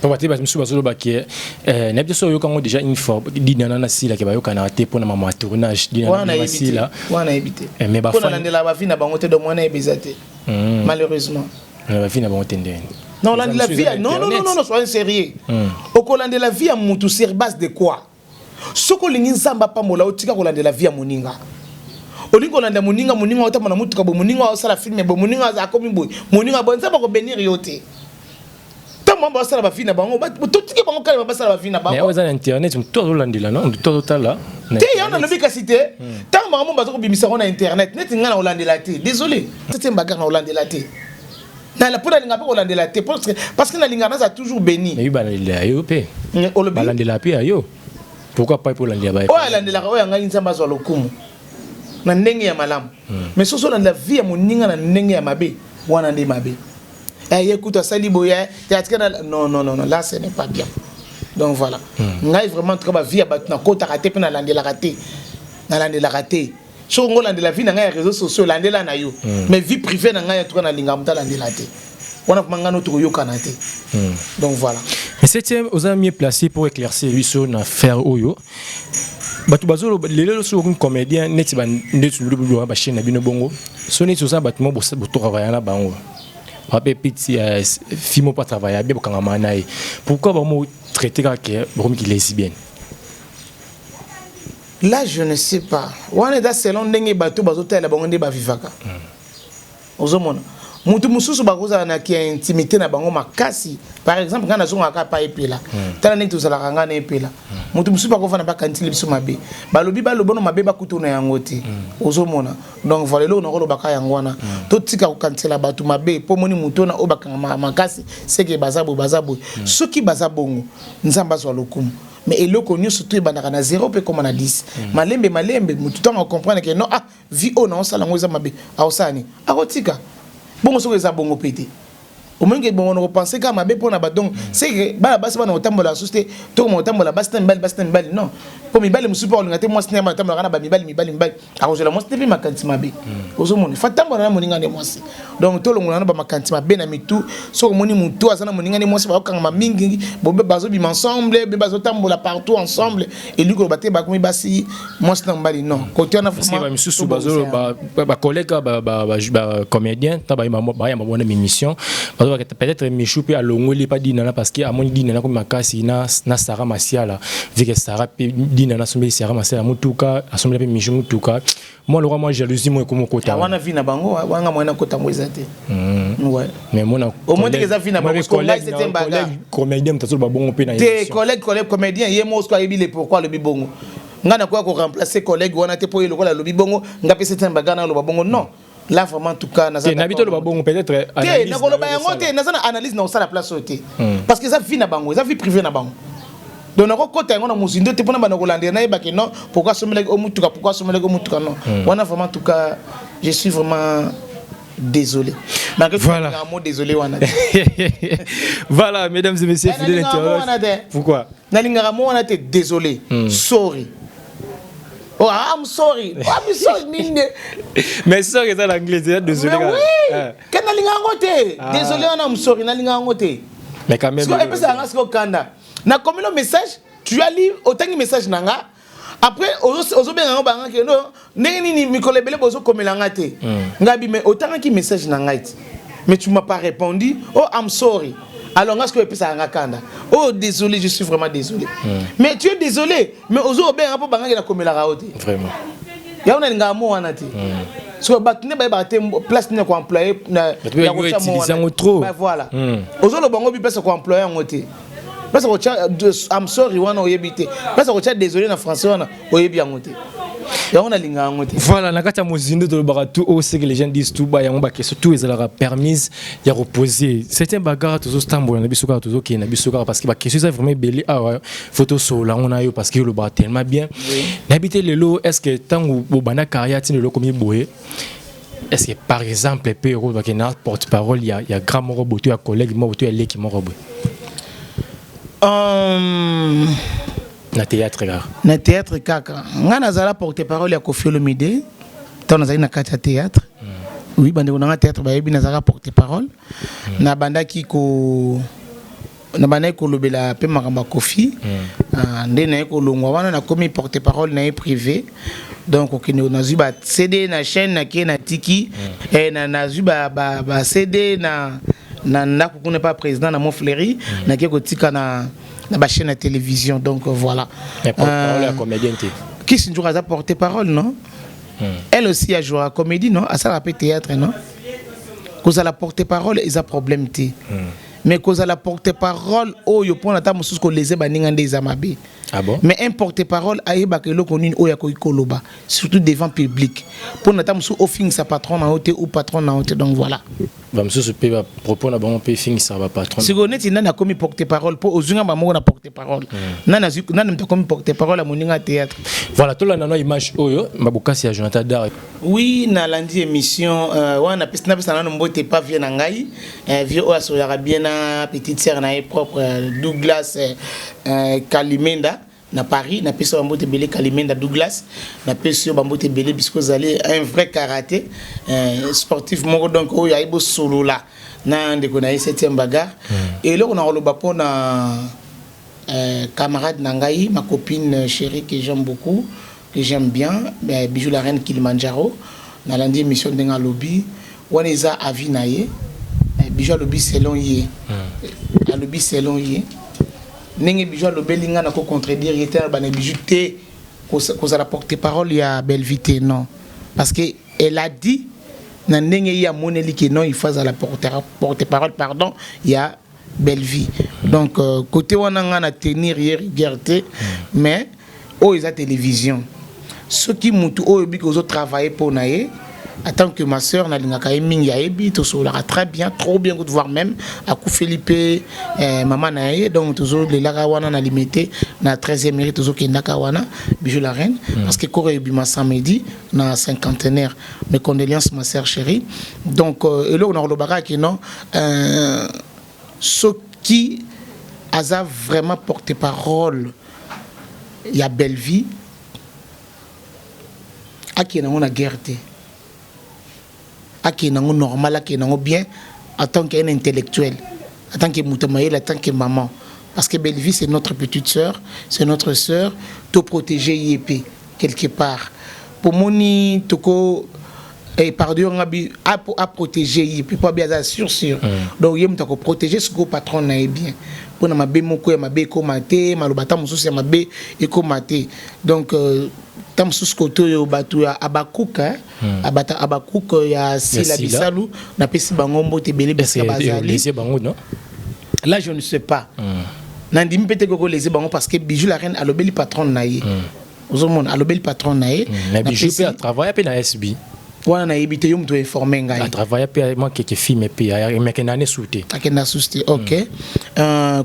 Po bato bato mosusu bazoloba ke, nayebi te so oyoka yango déjà une fois, Dinana na Sila ke bayokanaka te mpona mama tournage. Wana nayebi te. Sila. Wana nayebi te. Mais mpo nalandela bavi na bango te, donc wana yebi eza te, malheureusement. Bavi na bango te ndenge? Non, olandela vie, non, non, non, non, soyez sérieux. Okolandela vie ya mutu sur base de quoi? Soki olingi Nzambe apambola, otika kolandela vie ya moninga. Olingi kolanda moninga, moninga otamba na mutuka boye, moninga osala film boye, moninga akomi boye, moninga boye, Nzambe akobénir yo te. Ntango bango basala bavie na bango, totiki bango kala basala bavie na mais bango. Oyo eza na internet, moto azolandela, non, moto azotala na Te, yango nalobi kasi te. Ntango bango baza kobimisa yango na internet, neti ngai na kolandela te, désolé, tete mbagare na kolandela te. Mpo nalinga mpe kolandela te, parce que nalinga naza toujours béni. Nayebi balandela yo mpe. Olobi? Balandela mpe ya yo, pourquoi pas mpe olandela ba Oyo alandelaka oyo ya ngai, Nzambe azwa lokumu na ndenge ya malamu. Mais soki olandela vie ya moninga na ndenge ya mabe, wana nde mabe. Ye kutu asali boye te, atika na, non, non, non, non, là ce n'est pas bien. Donc voilà, ngai vraiment, en tout cas, bavie ya bato nakotaka te mpe nalandelaka te, nalandelaka te. Soki ngo olandela vie na ngai ya réseaux sociaux, landela na yo, mais vie privée na ngai, en tout cas, nalingaka moto alandela te. Wana vraiment ngai no tokoyokana te. Donc voilà. Mais septième, oza mieux placé pour éclaircir biso na affaire oyo. Bato bazoloba lelo, soki okomi comédien neti ndeti bachaîne na bino bongo, so neti oza bato mo botravailla na bango, bape peti fille moko atravailla bien, bokangama na ye, pourquoi bamo traité kaka ke bakomiki lesbienne? Là, je ne sais pas. Wana eza selon ndenge bato bazotalela bango, nde bavivaka. Ozomona, mutu mosusu bakozala na kia intimité na bango makasi. Par exemple, ngai nazongaka pa Epela, tala ndenge tozalaka ngai na Epela. Mutu mosusu bakofanda, bakanisili biso mabe, balobi balobono mabe, bakutu na yango te. Ozomona, donc voilà, eloko nakolobaka yango wana, totika kokanisela bato mabe. Mpo moni mutu wana oyo bakangama makasi, seke baza boye, baza boye. Soki baza bongo, Nzambe azwa lokumu. Mais eloko nyonso to ebandaka na 0 mpe ekóma na 10, malembe malembe. Motu ntango acomprendre ke non, ah, vie oyo naosala yango eza mabe, aosala nini? Akotika bongo. Soki eza bongo mpe te. Omoni bongo na kopense kaka mabe mpo na bato. Donc c'est que bana basi bana kotambola susu te, tokoma kotambola basi na mibali, basi na mibali, non. Mpo mibali mosusu mpe akolinga te mwasi na ye batambolaka na bamibali, mibali, mibali, akozwela mwasi te mpe makanisi mabe. Ozomona, fa tambola na moninga nde mwasi. Donc tolongola na bamakanisi mabe na mitu. Soki omoni motu aza na moninga nde mwasi, bakokangama mingi, bobe bazobima ensemble, be bazotambola partout ensemble, elingi koloba te bakomi basi mwasi na mobali, non. Kote wana Parce que bamisusu bazoloba, bacollègue, bacomédien, ta bayamba bona émission, bazoloba peut-être Michou mpe alongoli pa Dinana parce que amoni Dinana komi makasi na Sara Masiala, vu que Sara mpe, Dinana asombeli Sara Masiala motuka, asombeli mpe Michou motuka. Mwa lokwa mwa jalousie mo ekomi okota. Wana vie na bango wanga, mwana kota yango eza te. Ouais. Mais mona Omoni te eza vie na bango, parce que ngai, c'était mbaga. Comédien moto azoloba bongo mpe na te, collègue comédien ye moko soki ayebi le pourquoi alobi bongo, ngai nakoya koremplacer collègue wana te. Mpo ye lokola alobi bongo, ngai mpe septième bagarre naloba bongo, non. Là vraiment, en tout cas, naza nabi toloba bongo peut-être. Te, nakoloba yango te. Naza na analyse na kosala place oyo te, parce que eza vie na bango, eza vie privée na bango. Donc nakokota yango na mozindo te mpona bana kolandela, nayebake non, pourquoi asomelaki omutuka, pourquoi asomelaki omutuka, non. Wana vraiment, en tout cas, je suis vraiment désolé. Malgré Voilà. un mot désolé wana. Voilà, mesdames et messieurs, fidèles internautes. Pourquoi? Nalingaka mo wana te, désolé, sorry. Oh, I'm sorry. Oh, I'm sorry nini? Mais sorry eza l'anglais, c'est désolé. Mais oui. Ke nalinga yango te. Désolé wana, I'm sorry, nalinga yango te. Mais quand même. Siko epesa yanga siko kanda. Nakomi lo message, tu as lu, otangi message na nga. Après ozobenga yango banga ke no, ndenge nini mikolo ebele bozokomela nga te. Nga bi, mais otangaki message na ngai te. Mais tu m'as pas répondu. Oh, I'm sorry. Alors nga sikoyo epesaka nga kanda. Oh, désolé, je suis vraiment désolé. Mais tu es désolé, mais ozo obenga mpo bangaki nakomelaka yo te. Vraiment. Yango nalingaka mo wana te. Soki bato nde bayebaka te place nini ya koemploye. Bato mpe balingi koutiliser yango trop. Voilà, ozoloba yango bi place ya koemploye yango te. Place ya kotia I'm sorry wana oyebi te, place ya kotia désolé na français wana oyebi yango te. Yango nalingaka yango te. Voilà, na kati ya mozindo tolobaka tout oyo ce que les gens disent tout bas, yango baquestion tout ezalaka permise ya reposer. Certains bagarre tozotambola na biso kaka, tozokende na biso kaka, parce que baquestion eza vraiment ebele awa. Faut tosolola yango na yo parce que olobaka tellement bien. Nayebi te lelo, est ce que ntango bobanda carrière ntina lelo komi boye, est ce que par exemple mpe okolobaki na porte parole ya grand moko boye to ya collègue moko to ya leki moko boye na théâtre kaka? Na théâtre kaka, ngai nazala porte parole ya Kofi Olomide ntango nazali na kati ya théâtre. Oui, bandeko na nga théâtre bayebi, nazalaka porte parole. Nabandaki kolobela mpe makambo ya Kofi. Ah, nde naye kolongwa wana, nakomi porte parole na ye privé. Donc okende, nazwi ba CD na chaîne, nakei natiki, nazwi ba CD na ndako kuna pa président na Montfleury, nakei kotika na bachaîne ya télévision. Donc voilà. Mais porte-parole ya comédien te? Kisi Njoka aza porte parole, non? Elle aussi a joué à comédie, non? Asala mpe théâtre, non? Kozala porte parole eza problème te, mais kozala porte parole oyo mpona ata mosusu koleze baninga nde eza mabe. Ah bon? Mais un porte parole ayebaka eloko nini oyo akoki koloba, surtout devant public, mpona ata mosusu ofingisa patron na yo te ou patron na yo te. Donc voilà. Bamosusu mpe bapropos na bango mpe efingisaka bapatron. Sikoyo neti nani akomi porte parole mpo ozwinga bamoko na porte parole? Nani azwi, nani moto akomi porte parole ya moninga ya théâtre? Voilà, tolanda no image oyo, mabokasi ya Jonathan Dar. Oui, nalandi émission wana. Napesa nano mbote pa vieux na ngai, vieux oyo asololaka bien na petite sœur na ye propre, Douglas Kalimenda na Paris. Napesi yo bambote ebele, Kalimenda Douglas, napesi yo bambote ebele bisiko ozali un vrai karaté sportif moko. Donc oyo ayebi osolola na ndeko na ye septième bagarre. Eloko na koloba mpona camarade na ngai, ma copine chérie que j'aime beaucoup, que j'aime bien, Bijou la reine Kilimanjaro, nalandi émission. Ndenge alobi wana eza avis na ye. Bijou alobi selon ye, alobi selon ye. Ndenge Bijou alobeli, ngai nako contredire ye te. Na bana Bijou te kozala porte parole ya Bellevie te, non, parce que elle a dit na ndenge ye amoneli ke non, il faut azala porte parole, pardon, ya Bellevie. Donc côté wana ngai na tenir ye rigueur te. Mais oyo eza télévision, soki mutu oyo obiki ozotravaille mpo na ye, En tant que ma sœur, nalingaka ye mingi, ayebi tosololaka très bien, trop bien kutu, voire même akufeli mpe mama na ye. Donc tozolelaka wana na Limete, na 13e mairie, tozokendaka wana, Bijou la Reine, parce que koro ebima samedi na cinquantenaire. Mes condoléances, ma sœur chérie. Donc eloko na kolobaka ke non, soki aza vraiment porte-parole ya Bellevie, akende yango na guerre te, akende yango normal, akende yango bien en tant qu'un intellectuel, en tant que moto mayele, en tant que maman, parce que Bellevie, c'est notre petite sœur, c'est notre sœur. To protéger ye mpe quelque part pomoni toko pardon, nga bi a protéger ye mpe po abi aza sûr sûr. Donc ye moto akoprotéger sikoyo patron na ye bien, mpona mabe moko ya mabe ekóma te, maloba ata mosusu ya mabe ekóma te. Donc ta mosusu kote oyo bato ya Abakuka, abata Abakuka ya Sila Bisalu, napesi bango mbote ebele bisika bazali. Bango non? Là, je ne sais pas. Nandimi mpe te kokolese bango, parce que Bijou la Reine alobeli patron na ye. Ozomona, alobeli patron na ye. Mais Bijou mpe atravaille mpe na SB. Wana nayebi te, yo moto informe ngai. Atravaille mpe mwa keke film mpe akenda ane su te. Akenda susu te, ok.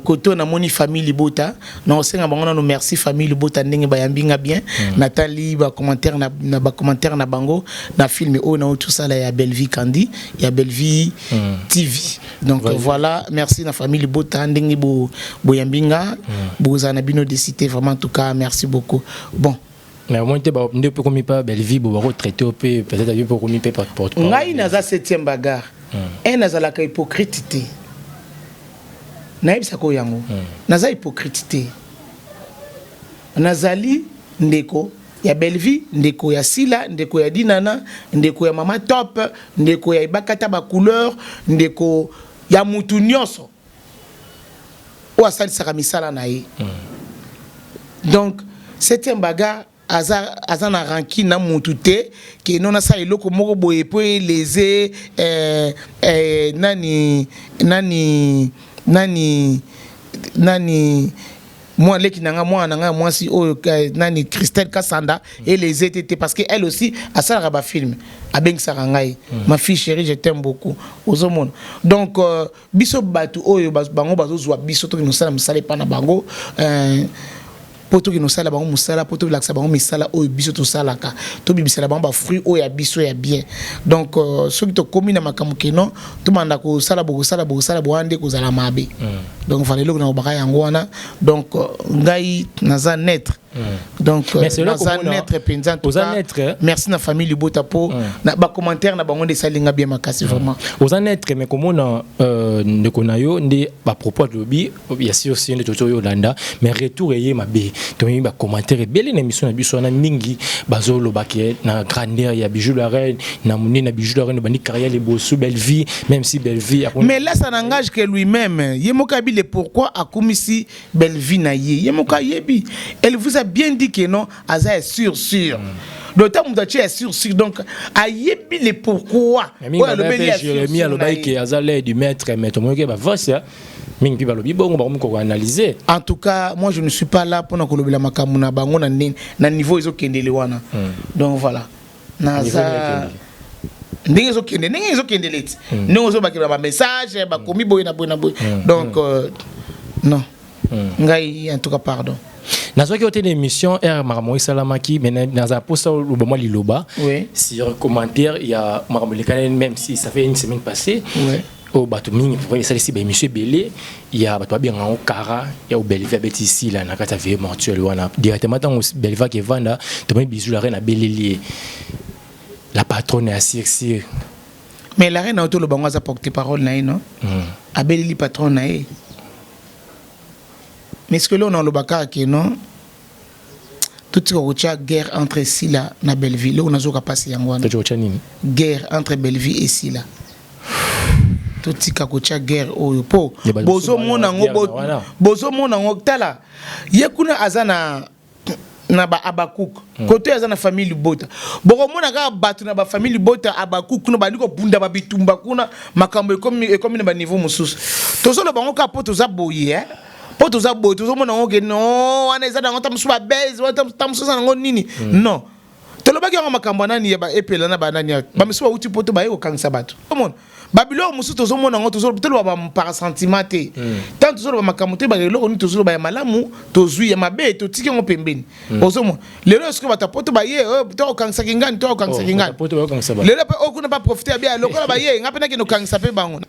Kote oyo namoni famille Libota, na osenga bango nano merci, famille Libota, ndenge bayambi nga bien. Natali bacommentaire na bacommentaire na bango na film oyo nauti osala ya Bellevie Kandi, ya Bellevie TV. Donc voilà, merci na famille Libota ndenge boyambi nga. Bozala na bino décité vraiment, en tout cas merci beaucoup. Bon. Mais au moins te nde mpe komi pa Bellevie bo bakotraite mpe peut-être ayo mpe komi mpe porte. Ngai naza septième bagarre. Un nazalaka hypocrite te, nayebisaka oyo yango. Naza hypocrite te, nazali ndeko ya Bellevie, ndeko ya Sila, ndeko ya Dinana, ndeko ya Mama Top, ndeko ya Ebakata bacouleur, ndeko ya mutu nyonso oyo asalisaka misala na ye. Donc septième bagarre aza na rancune na mutu te, ke no nasala eloko moko boye po eleze nani nani nani nani, mwa leki na nga, mwana na nga ya mwasi oyo nani, Christelle Kasanda, eleze te te, parce que elle aussi asalaka bafilm, abengisaka ngai ma fille chérie, je t'aime beaucoup. Ozomona, donc biso bato oyo bango bazozwa biso, toki nosala mosala epa na bango, mpo tokende kosala bango mosala, mpo tolakisa bango misala oyo biso tosalaka, tobibisela bango bafruit oyo ya biso ya bien. Donc soki tokómi na makambo keno tobanda kosala bokosala bokosala bowana nde kozala mabe. Donc voilà, eloko na kobaka yango wana. Donc ngai naza neutre. Donc naza neutre mpenza. Merci na famille Libota mpo na bacommentaire na bango nde esalinga bien makasi vraiment. Oza neutre, mais komona ndeko na yo nde bapropos alobi ya sur nde tozo oyo olanda, mais retour eye mabe. Toyebi bacommentaire ebele na émission na biso wana, mingi bazolobaki na grandeur ya Bijou la Reine, na monene na Bijou la Reine, bandi carrière liboso Bellevie, même si Bellevie Mais là, ça n'engage que lui-même. Ye moko ayebi le pourquoi akumisi Bellevie na ye. Ye moko ayebi, elle vous a bien dit que non, aza sûr sûr. Donc ntango moto atie ya sûr sûr, donc ayebi le pourquoi. Oyo alobeli ya Jérémie alobaki ke aza l'aide du maître, mais tomoki bavasi mingi mpe balobi bongo, bakomi koanalyse. En tout cas, moi, je ne suis pas là mpona kolobela makambo na bango na niveau ezokendele wana. Donc voilà, naza ndenge ezokende, ndenge ezokendele ti ndenge ozobakela bamessage bakomi boye na boye na boye. Donc non, ngai en tout cas, pardon. Nazwaki yo te na émission r makambo esalamaki, mais nazala mposa oloba mwa liloba sur commentaire ya makambo elekani, même si ça fait une semaine passée, oyo bato mingi esalisi baémission ebele ya bato babengaka yango kara ya Bellevie abeti Sila na kati ya veillée mortuaire wana. Directement ntango Bellevie akevanda, tomoni Bijou la Reine abeleli ye la patronne ya Sir Sir. Mais la Reine auto lobango aza porte parole na ye, non? Abeleli patron na ye, mais ce que là on alobaka ke non, totika kotia guerre entre Sila na Bellevie. Loko nazoka mpasi yango wana. Totika nini? Guerre entre Bellevie et Sila, totika kotia guerre oyo mpo bozomona yango, bozomona yango. Tala ye kuna aza na ba Abakuk, kote aza na famille Libota. Bokomona kaka bato na bafamille Libota, Abakuk kuna bandi kobunda babitumba kuna, makambo ekomi na baniveau mosusu. Tozoloba yango kaka mpo toza boye, mpo toza boye, tozomona yango ke non, wana eza nango ta mosusu babese, wana ta mosusu eza nango nini. Non. Tolobaki yango makambo ya nani ya ba epela na banani ya bamisusu bauti poto baye kokangisa bato. Omona babiloko mosusu tozomona yango, toloba ba par sentiment te. Ntango tozoloba makambo te, eloko nini tozoloba ya malamu, tozwi ya mabe, totiki yango pembeni. Ozomona lelo soki bato ya poto baye to kokangisaki ngani, to kokangisaki ngani lelo mpe oyo kuna baprofite ya bia lokola baye, nga mpe nakende kokangisa mpe bango.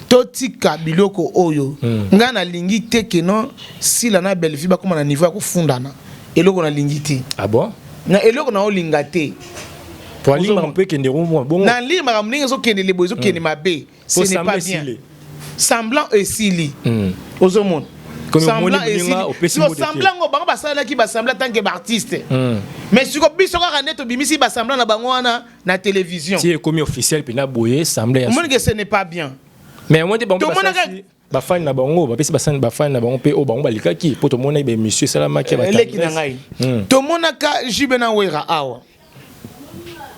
Totika biloko oyo. Ngai nalingi te keno Sila na Bellevue bakóma na niveau ya kofundana. Eloko nalingi te. Ah bon? Na eloko na olinga te. Po alingi mpe ekende rumwa bongo. Nalingi makambo ndenge ezokende boye, ezokende mabe, ce n'est pas bien. Semblant esili. Ozomona semblant esili, semblant ngo bango basalelaki basemblant tant que baartiste, mais siko biso kaka nde tobimisi basemblant na bango wana na télévision. Si ekomi officiel mpena boye, semblant. Omoni que ce n'est pas bien. Mais omoni te bango bafani na bango bapesi bafani na bango mpe oyo bango balikaki, mpo tomonaki baémission esalamaki. Eleki na ngai, tomonaka JB na Wera awa,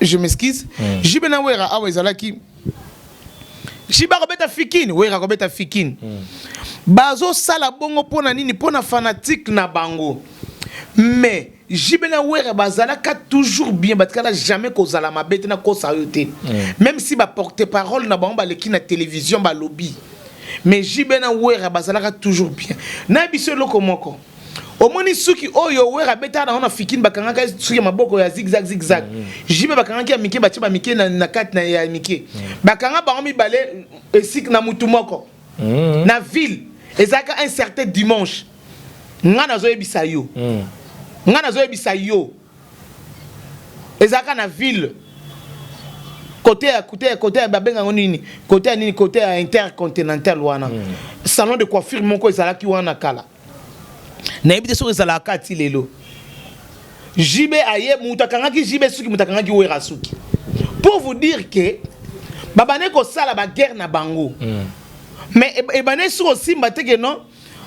je m'excuse, JB na Wera awa ezalaki JB akobeta fikine, Wera akobeta fikine. Bazosala bongo mpo na nini? Mpo na fanatique na bango. Mais JB na Wera bazalaka toujours bien, batikala jamais kozala mabe te, nakosa yo te. Même si baporte parole na bango baleki na télévision balobi, mais JB na Wera bazalaka toujours bien. Na biso eloko moko, omoni suki oyo Wera abetaka nango na fikine, bakangaka suki ya maboko ya zigzag zigzag. JB bakangaki ya mike, batie bamike na kati na ya mike. Bakanga bango mibale esika na mutu moko na ville. Ezalaka un certain dimanche. Nga nazoyebisa yo, nga nazoyebisa yo, ezalaka na ville côté ya babengango nini, côté ya nini, côté ya Intercontinental wana. Salon de coiffure moko ezalaki wana kala, nayebi te soki ezalaka ti lelo. JB aye, moto akangaki JB suki, moto akangaki Wera suki. Pour vous dire que babandaki kosala baguerre na bango, mais ebandaki soki osimba te ke non,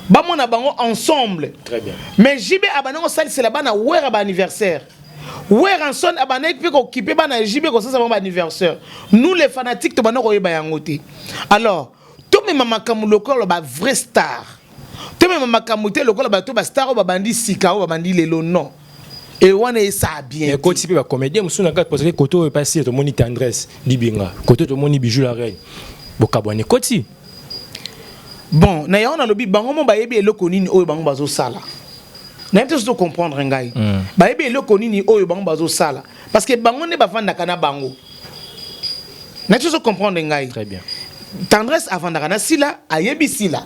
bamona bango ensemble. Très bien. Mais JB abandaki kosalisela bana Wera baanniversaire, Werrason abandaki mpe kokipe bana JB, kosalisa bango baanniversaire. Nous les fanatiques tobanda koyeba yango te. Alors tomema makambo lokola bavrai star, tomema makambo te lokola bato bastar oyo babandi sika, oyo babandi lelo. Non, e wana esa bien. Ekoti mpe bacomédien mosusu na kati, parce que côté oyo epasi, tomoni Tendresse Dibinga, côté tomoni Bijou la Reine, bokabwana ekoti. Bon, na yango nalobi bango mo bayebi eloko nini oyo bango bazosala. Nayebi te soki tocomprendre ngai. Bayebi eloko nini oyo bango bazosala, parce que bango nde bavandaka na bango. Nayebi te soki comprendre ngai. Très bien. Tendresse avandaka na Sila, ayebi Sila.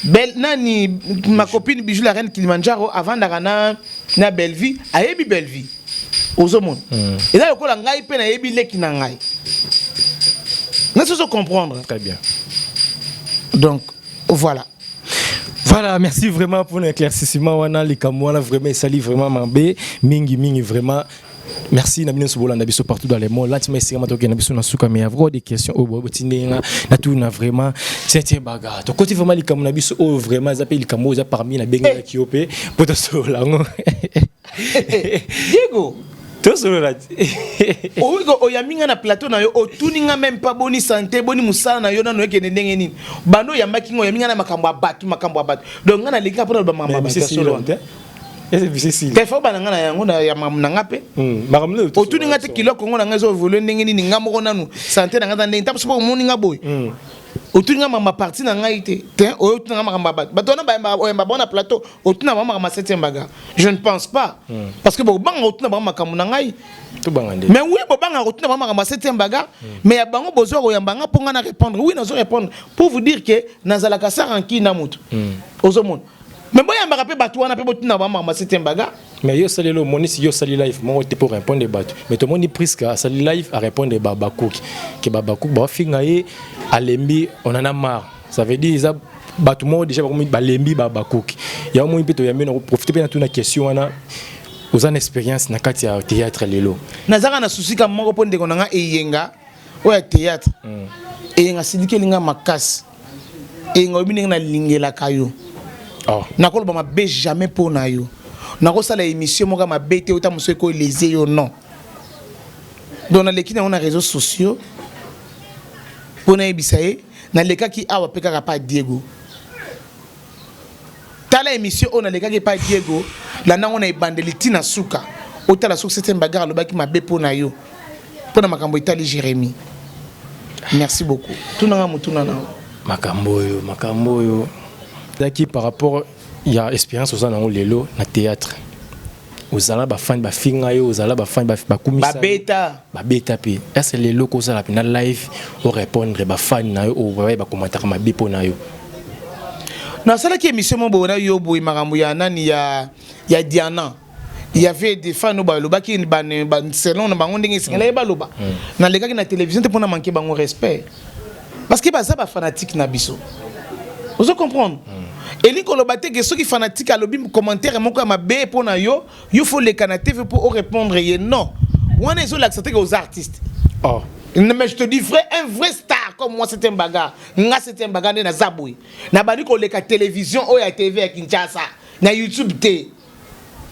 Bel, nani, ma copine Bijou la Reine Kilimanjaro avandaka na Bellevie, ayebi Bellevie. Ozomona eza lokola ngai mpe nayebi leki na ngai. Nasi ozo comprendre? Très bien. Donc voilà. Voilà, merci vraiment pour l'éclaircissement wana. Likambo wana vraiment esali vraiment mabe mingi mingi vraiment. Merci na bino nyonso bolanda biso partout dans le monde. Lantima esika tokende biso na suka, mais avoir des questions oyo boye botindi nga na tuna vraiment septième bagarre. Tokoti vraiment likambo na biso oyo vraiment eza mpe likambo oyo eza parmi na bengelaki yo mpe po tosolola yango. Diego. Tosolola ti. Oyoki oyambi nga na plateau na yo, otuni nga même pas boni santé, boni mosala na yo, nano ekende ndenge nini. Bando oyambaki nga, oyambi nga na makambo ya bato, makambo ya bato. Donc nga naleki mpona loba makambo ya bato ya solo wana. Te, fo bana nga na yango na ya makambo na nga mpe. Makambo. Otuni nga te kilo Kongo na nga ezo évolue ndenge nini, nga moko nanu santé na nga eza ndenge ntango soki omoni nga boye. Otuni nga makambo ya parti na ngai te te. Oyo otuna nga makambo ya bato, bato wana oyamba bango na plateau, otuna bango makambo ya septième bagarre, je ne pense pas, parce que bobanga otuna bango makambo na ngai. Tobanga nde? Mais oui, bobanga kotuna bango makambo ya septième bagarre, mais ya bango bozwa koyamba nga mpo nga na répondre. Oui, nazo répondre pour vous dire que nazalaka sa rancune na motu. Ozomona, mais boyambaka mpe bato wana mpe botuna bango makambo ya septième bagarre. Mais yo osali elo, omoni si yo osali live moko te pour répondre bato, mais tomoni Priska asali live arépondre babakuki ke babakuki baofinga ye, alembi, on en a marre. Ça veut dire eza bato moko déjà bakomi balembi babakuki yango. Moni mpe toyambi na koprofite mpe na tuna question wana. Oza na expérience na kati ya théâtre lelo. Nazaka na susika moko mpo ndeko na nga Eyenga oyo ya théâtre. Eyenga sidikeli nga makasi. Eyenga, oyebi ndenge nalingelaka yo. Oh. Nakoloba mabe jamais mpo na yo. Nakosala émission moko ya mabe te ota mosu ekoeleze yo, non. Donc naleki nango na réseaux sociaux mpo nayebisa ye. Nalekaki awa mpe kaka pa Diego. Tala émission oyo nalekaki epai Diego, landa yango na ebandeli ntina suka. Otala soki septième bagarre alobaki mabe mpo na yo, mpo na makambo etali Jérémie. Merci beaucoup. Tunanga motuna na yo. Makambo oyo ezalaki par rapport ya expérience oza nango lelo na théâtre. Ozala bafani bafinga yo, ozala bafani bakumisa yo. Babeta. Babeta mpe. Ese lelo kozala mpena live, orépondre bafani na yo oyo baye bakomataka mabe mpo na yo? Nasalaki émission mo boye na yo boye, makambo ya nani, ya Diana. Il y avait des fans oyo balobaki selon na bango ndenge esengela ye baloba. Nalekaki na télévision te mpona manquer bango respect, parce que baza bafanatique na biso. Ozo comprendre? Elingi koloba te ke soki fanatique alobi commentaire moko ya mabe mpo na yo, yo faut leka na TV mpo orépondre ye. Non, wana ezolakisa te ke oza artiste. Oh. Non, mais je te dis vrai, un vrai star comme moi, c'est un bagarre. Nga, c'est un bagarre, nde naza boye. Nabandi koleka télévision oyo ya TV ya Kinshasa, na YouTube te.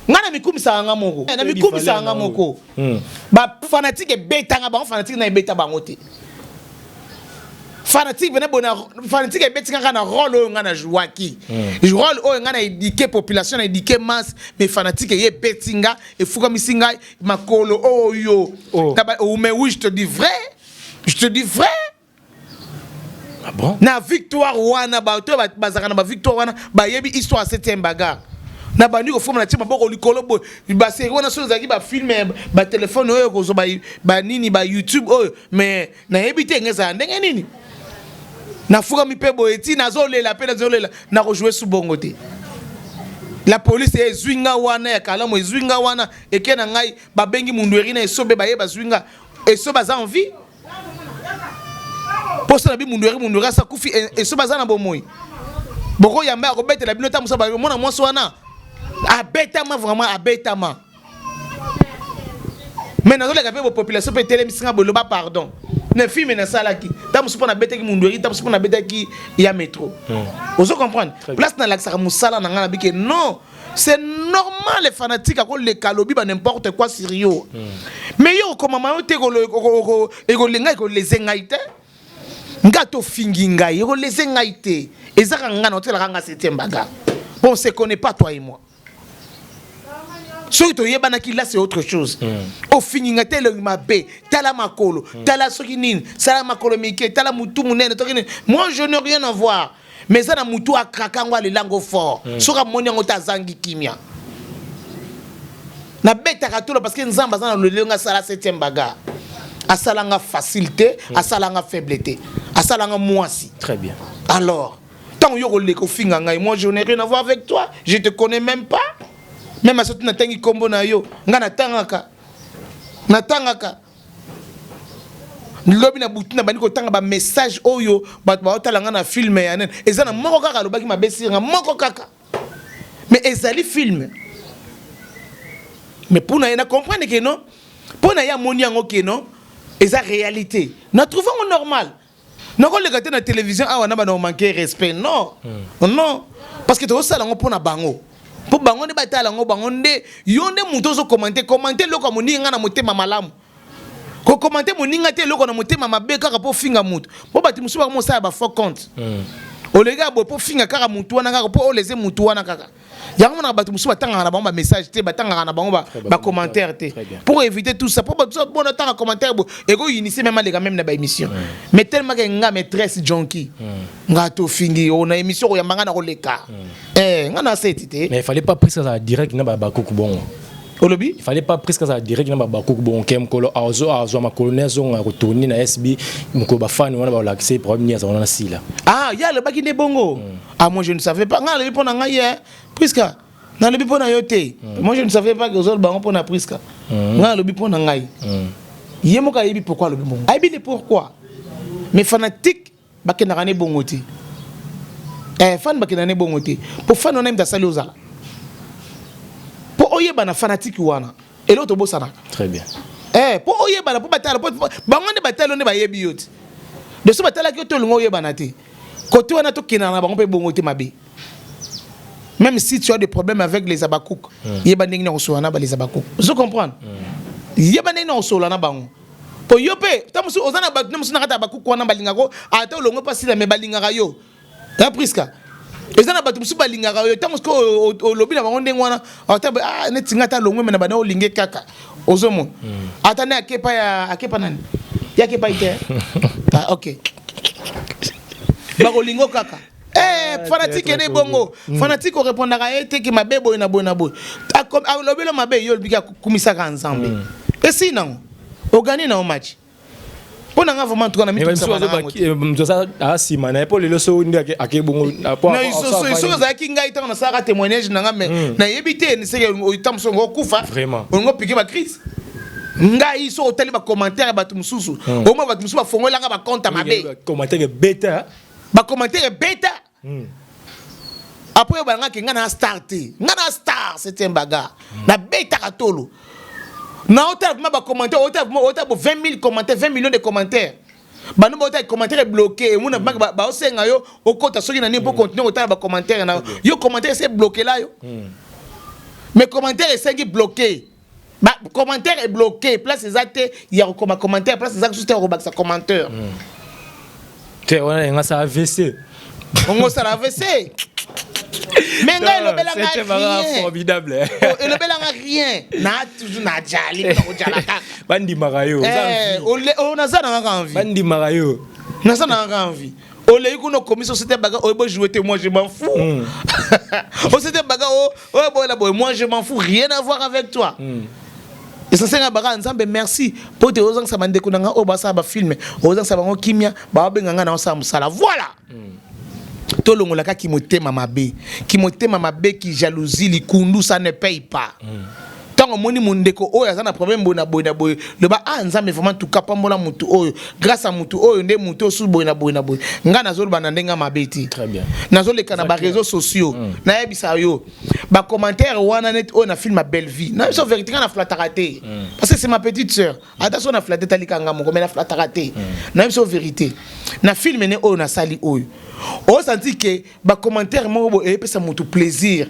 Nga na mikumisaka nga moko. Na mikumisaka nga moko. Ba fanatique ebetanga bango, fanatique na ebeta bango te. Fanatique pene bona fanatique ebeti kaka na rôle oyo nga na jouaki. Rôle oyo nga na éduquer population, na éduquer masse, mais fanatique ye ebeti nga, efukamisi ngai makolo oyo. Oh. Oh, mais oui, je te dis vrai. Je te dis vrai. Ah bon? Na victoire wana, bato oyo bazalaka na bavictoire wana bayebi histoire ya septième bagarre. Na bandi kofoma na tie maboko likolo boye. Basérie wana, soki ezalaki bafilm, batelefone oyo kozwa banini, bayoutube oyo, mais nayebi te enge ezala ndenge nini. Nafukami mpe boye ti nazolela mpe nazolela, nakojouer su bongo te. La police ezwi nga wana ya Kalamu, ezwi nga wana, eke na ngai, babengi mundueri na Esobe, baye bazwi nga. Esobe aza en vie mposo na bi mundueri, mundueri asa kufi, Esobe aza na bomoi. Bokoyamba ya kobetela bino ta mosa mwana mwasi wana abetama, vraiment abetama. Mais nazoleka mpe bopopulation mpe etelemisi nga boloba pardon na film nasalaki ta mosu mpo nabetaki mundueri, ta mosu mpo nabetaki ya métro. Ozo comprendre? Place nalakisaka mosala na ngai, nabike non, c'est normal, les fanatiques akoleka alobi ba n'importe quoi sur yo, mais yo okomama yo te, ekolenga ekoleze ngai te. Nga tofingi ngai, ekoleze ngai te. Ezaka ngai na otelaka nga septième bagarre. Bon, on se connaît pas, toi et moi. Soki toyebanaki là, c'est autre chose. Ofingi nga te, elongi mabe, tala makolo, tala soki nini, sala makolo mike, tala mutu monene, toki nini, moi je n'ai rien à voir. Mais eza na mutu akraka yango, alela yango fort. Soki amoni yango te, azangi kimia. Nabetaka tolo parce que Nzambe aza na lolenge asala septième bagarre. Asalanga facile te, asalanga faible te, asalanga mwasi. Très bien. Alors ntango yo koleka ofinga ngai, moi je n'ai rien à voir avec toi, je te connais même pas. Même soki natangi nkombo na yo, ngai natangaka, natangaka lobi na butu, na bandi kotanga bamessage oyo bato baotala ngai na film ya nene. Eza na moko kaka alobaki mabe siringa moko kaka, mais ezali film. Mais mpo na ye na comprendre ke non, mpo na ye amoni yango ke non, eza réalité. Na trouve yango normal. Nakoleka te na télévision awa na bana omanquer respect. Non, non, parce que tozosala yango mpo na bango, mpo bango nde batala yango, bango nde. Yo nde moto ozocommenter, commenter eloko ya moninga na motema malamu. Kocommenter moninga te eloko na motema mabe kaka mpo ofinga motu, mpo bato mosusu bakomosala bafaux compte. Oleki ya boye mpo ofinga kaka motu wana, kaka mpo oleze motu wana kaka. Yango monaka bato mosusu batangaka na bango bamessage te, batangaka na bango bacommentaire te, pour éviter tout ça. Mpo bato bona otanga commentaire boye, ekoinitier même aleka même na baémission. Mais tellement ke nga maîtresse Jonki, nga tofingi o na émission, koyamba nga na koleka. Eh, nga na seti te. Mais il fallait pas presque azala direct na bakuku bongo. Olobi? Il fallait pas presque azala direct na bakuku bongo ke mokolo azwa makolo ne azonga kotourner na SB, mokolo bafani wana balakisa problème nini azala wana na sila. Ah, ye alobaki nde bongo? Ah, moi je ne savais pas. Nga alobi mpo na ngai ye Priska, nalobi mpo na yo te. Moi je ne savais pas ke ozoloba yango mpo na Priska. Ngai alobi mpo na ngai. Ye moko ayebi pourquoi alobi bongo, ayebi le pourquoi. Mais fanatique bakendaka ne bongo te. Eh, fan bakendaka ne bongo te, mpo fan wana ye moto asali ozala mpo oyebana. Fanatique wana eloko tobosanaka. Très bien. Eh, mpo oyebana, mpo batala, mpo bango nde batali yo, nde bayebi yo te. De so batalaki yo te, olinga oyebana te. Kote wana tokendaka na bango mpe bongo te, mabe. Même si tu as des problèmes avec les Abakouk, yeba ndenge na kosola na ba les Abakouk. Ozo comprendre? Yeba ndenge na kosola na bango, po yo mpe ta mosusu oza na bato nde mosusu na kati ya Abakouk wana balingako. Ata olongo mpe asila, me balingaka yo ya Priska. Eza na bato mosusu balingaka yo, ntango sikoyo olobi na bango ndenge wana, ata ah, neti nga ata longwe, me na banda olinge kaka, ozomona ata nde akepa ya akepa nani, ye akepa ye te. Ah, ok, bakolingo kaka. Eh, fanatique ene bongo. Fanatique orépondaka ye te ke mabe boye na boye na boye. Alobeli mabe, yo olobiki akumisaka Nzambe, esi nango ogani na yo match. Mpo na nga vraiment, en tout cas, na Moto aza nsima na ye mpo lelo so nde ake bongo. Soki ozalaki ngai ntango nasalaka témoignage na nga, mais nayebi te seke ntango mosusu ongo okufa, olingo piquer bacrise. Ngai so otali bacommentaire ya bato mosusu, omona bato mosusu bafongolanga bacompte ya mabe. Commentaire ebeta. Bacommentaire ebeta. Après balangaki nga na star te, nga na star, c'est un bagarre, nabetaka tolo na otala vraiment bacommentaire, otala vraiment, otala bo 20 000 commentaires, 20 millions de commentaires. Bano baotala commentaire bloqué, emona banque baosenga yo okota soki na nini mpo continue kotala bacommentaire na yo. Commentaire ese bloqué la yo, mais commentaire esengi bloqué. Ba commentaire est bloqué, place eza te ya kokoma commentaire, place eza kusu te ya kobakisa commentaire. Te wana yenga sa AVC. Ongo osala AVC, mais ngai elobelanga rien. Formidable. Elobelanga rien, na toujours na jali mpona kojala kaka. Bandimaka yo. Naza na kaka envie. Bandimaka yo. Naza na kaka envie. Olei kuna okomi société baga oyo bojouer te, moi je m'en fous. Société baga oyo boyela boye, moi je m'en fous, rien à voir avec toi. Esenga baka Nzambe merci mpo te ozangisa bandeko na nga oyo basala bafilm, ozangisa bango kimia, baobenga nga na osala mosala. Voilà, tolongolaka kimotema mabe, kimotema mabe, ki jalousie, likundu, ça ne paye pas. Ntango omoni mondeko oyo aza na problème boye na boye na boye, loba: "Ah Nzambe, vraiment tuka pambola mutu oyo, grâce à mutu oyo nde mutu oyo su boye na boye na boye." Ngai nazoloba na ndenge ya mabe te. Nazoleka na baréseaux sociaux, nayebisa yo bacommentaire wana neti oyo na film ya Belle Vie. Na biso vérité, nga na flattaka te, parce que c'est ma petite sœur. Ata so na flatte, talika nga moko, mais na flattaka te. Na biso vérité, na film ne oyo nasali oyo, osanti ke bacommentaire moko boye eyepesa motu plaisir: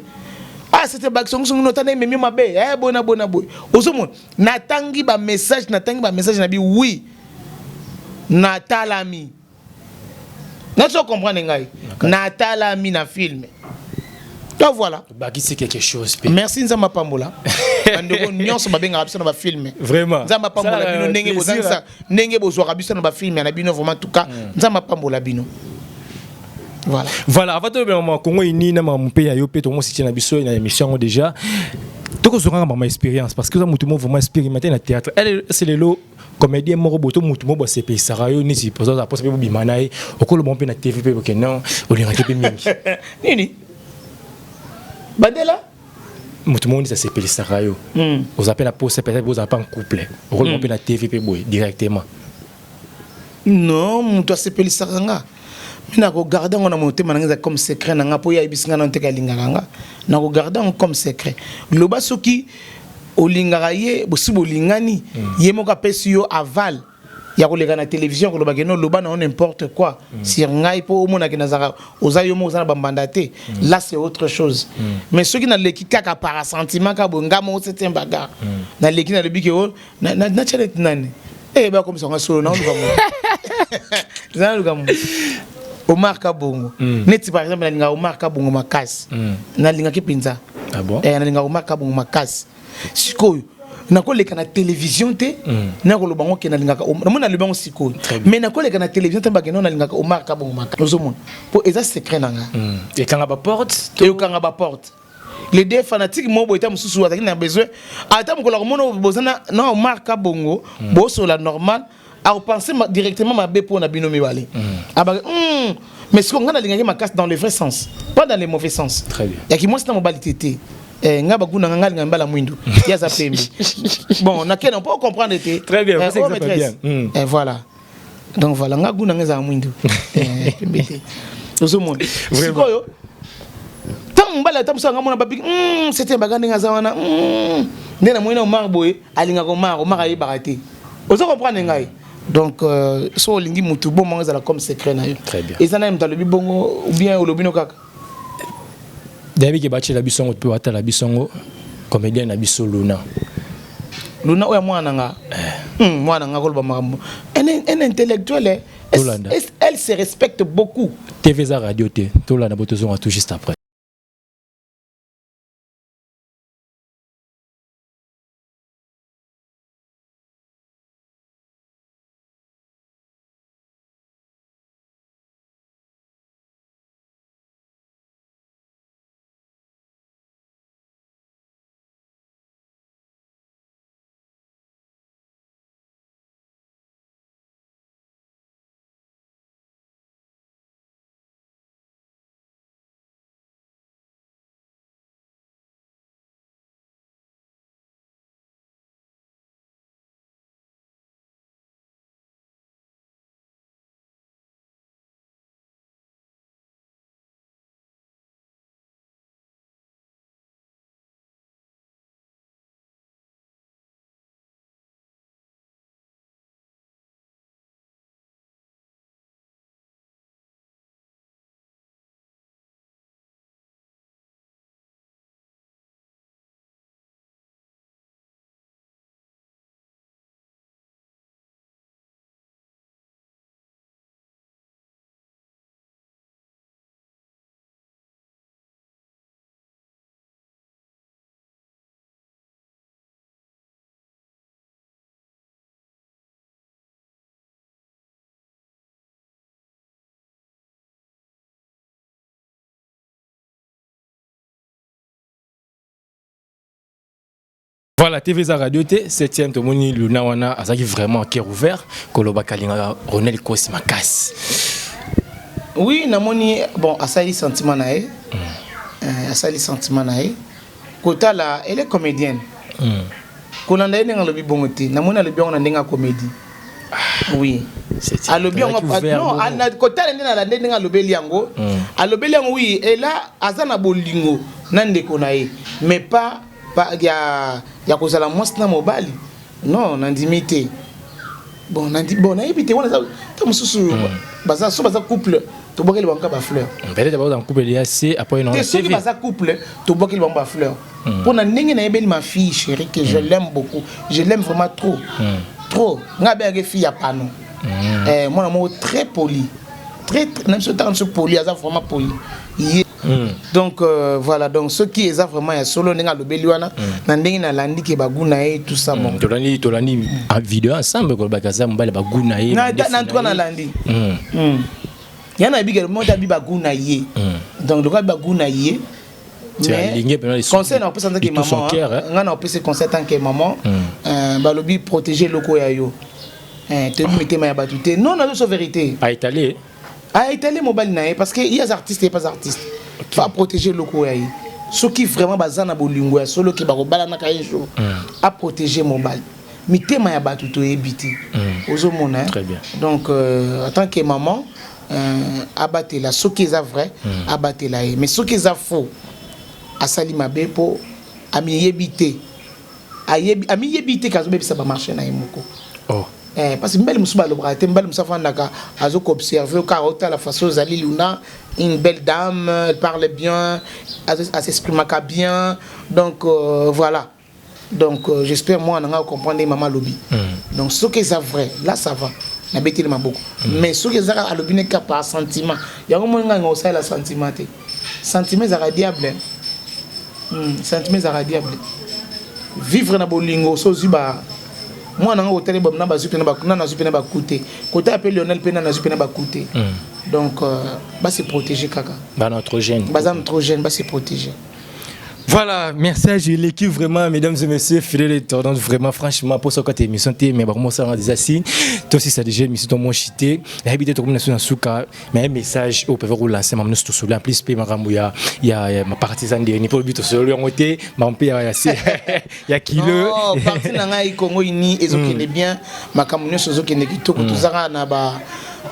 "Ah, c'était bakisongisongi notana ememi mabe, eh, boye na boye na boye." Ozomona natangi bamessage, natangi bamessage na bi, oui, natalami, nazo comprendre ngai, natalami na film. Donc voilà. Bakisi quelque chose pe. Merci, Nzambe apambola bandeko nyonso babengaka biso na bafilm. Vraiment. Nzambe apambola bino ndenge bozangisa, ndenge bozwaka biso na bafilm na bino. Vraiment, tout cas, Nzambe apambola bino. Voilà. Voilà, avant tolobela mama Congo ini na makambo mpe ya yo mpe tomosi na biso na émission yango déjà, tokozwakaka mama expérience, parce que oza motu moko vraiment expérimenté na théâtre. Elle c'est lelo comédien moko boye to motu moko basepelisaka yo neti poza posa mpe bobima na ye, okoloba mpe na TV mpe boke non, olingaki mpe mingi. Nini bandela? Motu moko neti asepelisaka yo, oza mpe na posa peut-être bozala mpe en couple, okoloba mpe na TV mpe boye directement? Non, moto asepelisaka nga, me nakogarde yango na motema na nga, eza comme secret na nga, mpo ye ayebisi nga nano teke alingaka nga. Nakogarde yango comme secret. Loba soki olingaka ye, bosi bolingani, ye moko apesi yo aval ya koleka na télévision koloba ke no, loba na yo n'importe quoi sur ngai, mpo omonake nazalaka oza yo moko, oza na bambanda te. Là c'est autre chose. Mais soki naleki kaka par sentiment kaka boye, nga moko c'est un bagarre, naleki nalobi ke o natya neti nani, eh, bakomisa nga solo, naoluka moto, eza naluka moto. Omar Kabongo neti par exemple, nalingaka Omar Kabongo makasi, nalingaki mpenza. Ah bon? Eh, nalingaka Omar Kabongo makasi. Sikoyo nakoleka na télévision te, nakoloba ngo ke nalingaka, namoni nalobi yango sikoyo, mais nakoleka na télévision te bakende nalingaka Omar Kabongo makasi. Ozomona, mpo eza secret na nga. Ekanga baporte. Eyokanga baporte. Les deux fanatiques moko boye, ta mosusu azalaki na besoin, ata mokolo akomona boza na Omar Kabongo bosola normal, akopense directement mabe mpo na bino mibale. Abaki mais sikoyo ngai nalingaki makasi dans le vrai sens, pas dans le mauvais sens. Très bien. Yaki mwasi na mobali te te. Eh, nga baguna nga, nga alinga mibala mwindu, ye aza pembe. Bon, nakende mpo comprendre te. Très bien, Eh, c'est oh, exemple maîtresse. bien. Eh, voilà, donc voilà, nga guna nga ezala mwindu. Eh, pembe te. Ozomona sikoyo ntango mobali ata mosu anga mona babiki, c'était baga ndenge aza wana, nde namoni na Omar boye, alingaka Omar, Omar ayebaka te. Ozo comprendre ngai? Donc so olingi mutu bongo ezala comme secret na yo. Très bien. Eza na ye moto alobi bongo ou bien olobi no kaka. Nayebi ke batiela biso yango mpe batala biso yango, comédien na biso Luna. Luna oyo ya mwana na nga, mwana na nga koloba makambo, un intellectuel, eh. Elle se respecte beaucoup. TV eza radio te, tolanda bo tozonga tout juste après. Voilà, TV za radio te, 7e tomoni Luna wana azaki vraiment cœur ouvert, koloba kalingaka Ronel Kosi makasi. Oui, namoni bon asali sentiment na ye. Asali sentiment na ye. Kotala, elle est comédienne. Kolanda ye ndenge alobi bongo te. Namoni alobi yango na ndenge ya comédie. Oui. Alobi yango non, kotala nde na ndenge alobeli yango. Alobeli yango oui, et là aza na bolingo na ndeko na ye, mais pas ya ya kozala mwasi na mobali. Non, nandimi te. Bon, nandi bon nayebi te wana ta mosusu baza so baza couple tobwakeli bango ba fleur. Peut-être baza couple ya C après non. Te soki baza couple tobwakeli bango ba fleur. Pona ndenge nayebeli ma fille chérie que je l'aime beaucoup. Je l'aime vraiment trop. Trop. Nga bengaki fille ya pano. Mwana moko très poli. Très na biso tanga biso poli, aza vraiment poli. Donc voilà, donc ce qui est vraiment ya solo ndenge alobeli wana na ndenge nalandi ke bagu na ye tout ça bon. Tolandi tolandi vidéo ensemble kolobaka za mobali bagu na ye. Na en tout cas nalandi. Ya na bigel mo tabi bagu na ye. Donc le bagu na ye. Mais conseil na opesa tant que maman, nga na opesa conseil tant que maman, balobi protéger loko ya yo. Toyebi mitema ya bato te. Non, nazo so vérité. A étaler. A étaler mobali na ye parce que il y a artiste et pas artiste. Faut protéger loko ya ye. Soki vraiment baza na bolingo ya solo ke bakobalanaka un jour, a protéger mobali. Mitema ya bato toyebi te. Ozomona. Très bien. Donc en tant que maman, abatela soki eza vrai, abatela ye. Mais soki eza faux, asali mabe po amiyebi te. Ayebi amiyebi te kazobebisa ba marché na ye moko. Oh. Parce que mbele mosusu balobaka te, mbele mosusu afandaka azokoobserve kaka otala façon ozali Luna, une belle dame, elle parle bien, elle s'exprimaka bien, donc voilà. Donc j'espère moi nanga comprendre maman lobi. Donc ce qui est vrai, là ça va. Na beteli maboko. Mais ce qui est alobi ne ka par sentiment. Yango mo nga ngo la sentiment te. Sentiment ezaka diable. Sentiment ezaka diable. Vivre na bolingo so zuba moi nanga hôtel ba na bazu pena ba na nazu pena ba coûter. Côté appel Lionel pena nazu pena ba coûter. Donc ba se protéger kaka. Ba notre jeune. Ba trop jeune, ba se protéger. Voilà, merci à l'équipe vraiment, mesdames et messieurs, fidèles et tordants, vraiment, franchement, pour ce côté émission, mais bon, ça rend des assis, toi aussi, ça déjà, émission, ton chité, et habité, tout comme nous souka, mais un message au peuvent relancer, mais nous tous en plus, puis, ma il y a ma partisan de ni pour le but, sur le côté, ma il y a il y a kilo. Non, parti na ngai Congo ini, ezokende bien, makambo nyonso ezokende kitoko, tozaka na ba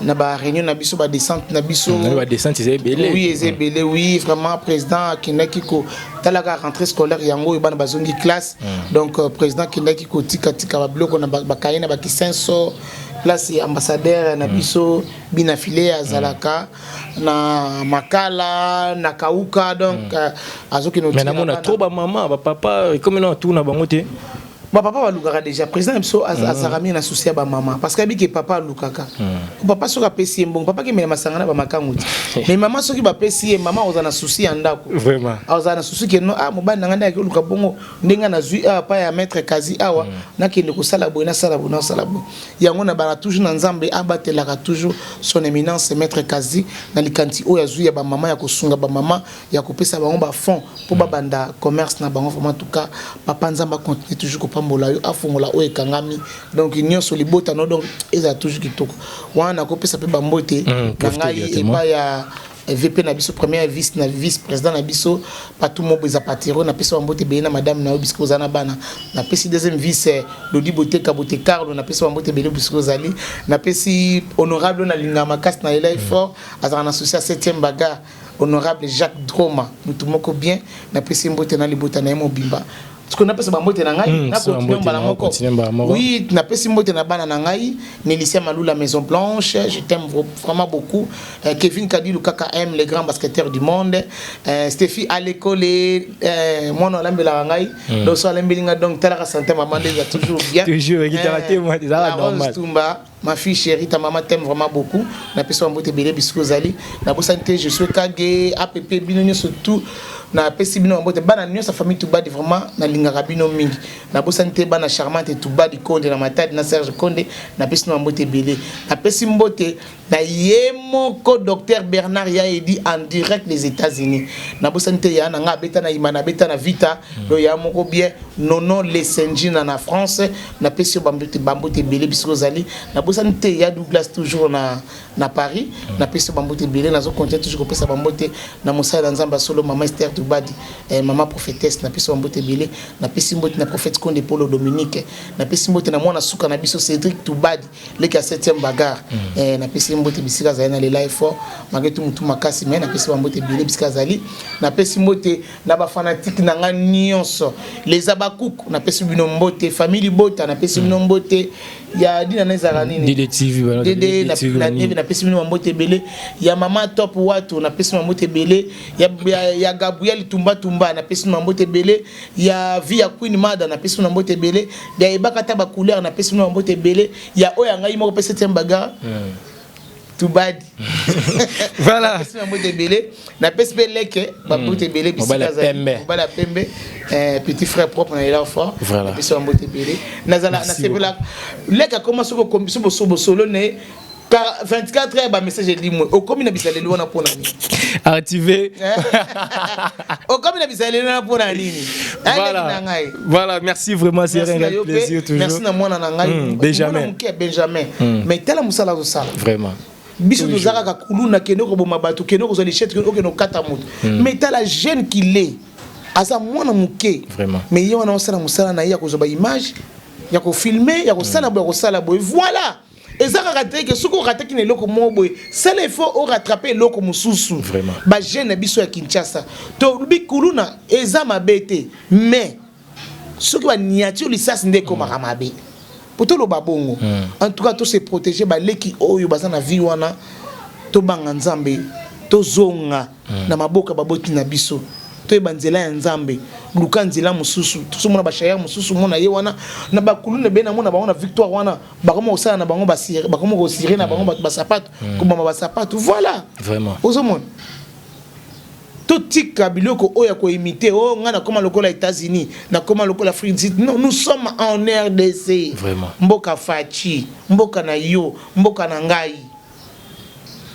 na ba réunion na biso ba descente na biso. Na ba descente eza ebele. Oui, eza ebele, oui, vraiment président akendaki ko talaka rentrée scolaire yango oyo bana bazongi classe. Donc président akendaki kotika tika ba biloko na ba cahier na ba kisenso place ya ambassadeur na biso bina filet azalaka na Makala na Kauka, donc azokende Mais namona trop ba maman ba papa comme na tourna bango te. Bapapa balukaka déjà. Président na biso azalaka mingi na souci ya bamama, parce que abiki papa alukaka. Papa soki apesi ye mbongo, papa akemela masanga na bamakangu te, mais mama soki bapesi ye, mama ozala na souci ya ndako. Azala na souci ke no, ah, mobali na ngai nde akoluka bongo, ndenge nazwi awa pa ya maître Kazi awa, nakende kosala boye, nasala boye, nasala boye. Yango na bala toujours na Nzambe abatelaka toujours son éminence maître Kazi na likanisi oyo azwi ya bamama, ya kosunga bamama, ya kopesa bango bafond mpo babanda commerce na bango. Vraiment, en tout cas, papa, Nzambe acontinue toujours kopambola yo, afongola oyo ekangami, donc nyonso libota no, donc ezala toujours kitoko. Wana nakopesa mpe bambote na ngai epai ya VP na biso, première vice na vice président na biso, Patou Mobo Zapatero. Napesi bambote ebele na madame na yo bisika oza na bana. Napesi deuxième vice, Lodi Boteka Bote Carlo, napesi bambote ebele bisika ozali. Napesi honorable oyo nalinga makasi na lela fort, azalaka na souci ya 7e bagarre, honorable Jacques Droma, motu moko bien. Napesi mbote na libota na ye mobimba. Sikoyo napesa bambote na ngai, nakontinue mbala moko. Oui, napesi mbote na bana na ngai, Nelicia Malula, Maison Blanche, je t'aime vraiment beaucoup, Kevin Kadilu Kaka M, le grand basketteur du monde, Stephi Alekole, mwana alambelaka ngai. Donc so alambeli ngai, donc talaka santé mama nde eza toujours bien. Toujours ekitaka te, moi ezalaka normal. Tumba, ma fille chérie, ta maman t'aime vraiment beaucoup. Napesi bambote ebele bisika ozali. Nabosani te, je suis kage app, bino nyonso tout napesi bino bambote. Bana nyonso ya famille Tubadi, vraiment nalingaka bino mingi. Nabosani te bana Charmante Tubadi Konde na Matadi na Serge Konde, napesi bino bambote ebele. Napesi mbote na ye moko docteur Bernard Yaedi en direct des États-Unis. Nabosani te ya na nga abeta na Imana, abeta na Vita, do ya moko bien, Nono Lesenjina na France, napesi yo bambote, bambote ebele bisika ozali. Nabosani te ya Douglas, toujours na Paris, napesi yo bambote ebele. Nazocontinue toujours kopesa bambote na mosala na Nzambe ya solo, mama Ester Tubadi, mama prophétesse, napesi yo bambote ebele. Napesi mbote na prophète Konde Polo Dominique. Napesi mbote na mwana suka na biso, Cédric Tubadi, leki ya 7e bagarre. Napesi mbote bisika azali na lela effort malgré tout mutu makasi, mais napesi bambote ebele bisika azali. Napesi mbote na bafanatike na ngai nyonso, les Abakuku, napesi bino mbote. Famille Libota, napesi bino mbote. Ya dina na ezalaka nini? Dede TV. Dede napesi bino bambote ebele. Ya mama Top Watu, napesi bambote ebele. Ya Gabriel Tumba Tumba, napesi bino bambote ebele. Ya vie ya Queen Mada, napesi bino bambote ebele. Ya Ebaka ta bacouleur, napesi bino bambote ebele. Ya oyo ya ngai moko mpe septième bagarre Tubadi. Napesi bambote ebele. Napesi mpe leke bambote ebele bisika azali, mobali ya pembe, petit frère propre na ela fort. Napesi bambote ebele. Nazala nasepelaka leke akoma soki so bosolo na ye 24 heures, bamessage elimwe. Okomi na bizaleli wana mpona nini? Activé. Okomi na bizaleli wana mpona nini? Voilà. Voilà, merci vraiment, c'est un réel plaisir toujours. Merci na mwana na ngai. Benjamin. Moke Benjamin. Mais tala mosala azosala. Vraiment. Biso toza kaka kuluna, kende koboma bato, kende kozwa lichette, okende okata moto. Mais tala jeune qu'il est. Aza mwana moke. Vraiment. Mais ye wana osala mosala na ye ya kozwa ba image, ya kofilme, ya kosala boye, ya kosala boye. Voilà. Eza kaka te ke soki orataki na eloko moko boye, sala effort orattrape eloko mosusu. Bajeune na biso ya Kinshasa, tolobi kuluna eza mabe te, mais soki baniati yo lisasi nde ekomaka mabe. Po toloba bongo, en tout cas tose protéger. Baleki oyo baza na vie wana, tobanga Nzambe, tozonga na maboka baboti na biso, toyeba nzela ya Nzambe. Luka nzela mosusu. Tozomona bashayar mosusu, mona ye wana na bakuluna ebele, namona bango na Victoire wana, bakoma kosala na bango, bakoma kosire na bango bato basapato, kobamba basapato. Voilà. Ozomona, totika biloko oyo ya koimite o ngai nakoma lokola États-Unis, nakoma lokola Afrique du Sud. Non, nous sommes en RDC. Mboka Faci, mboka na yo, mboka na ngai.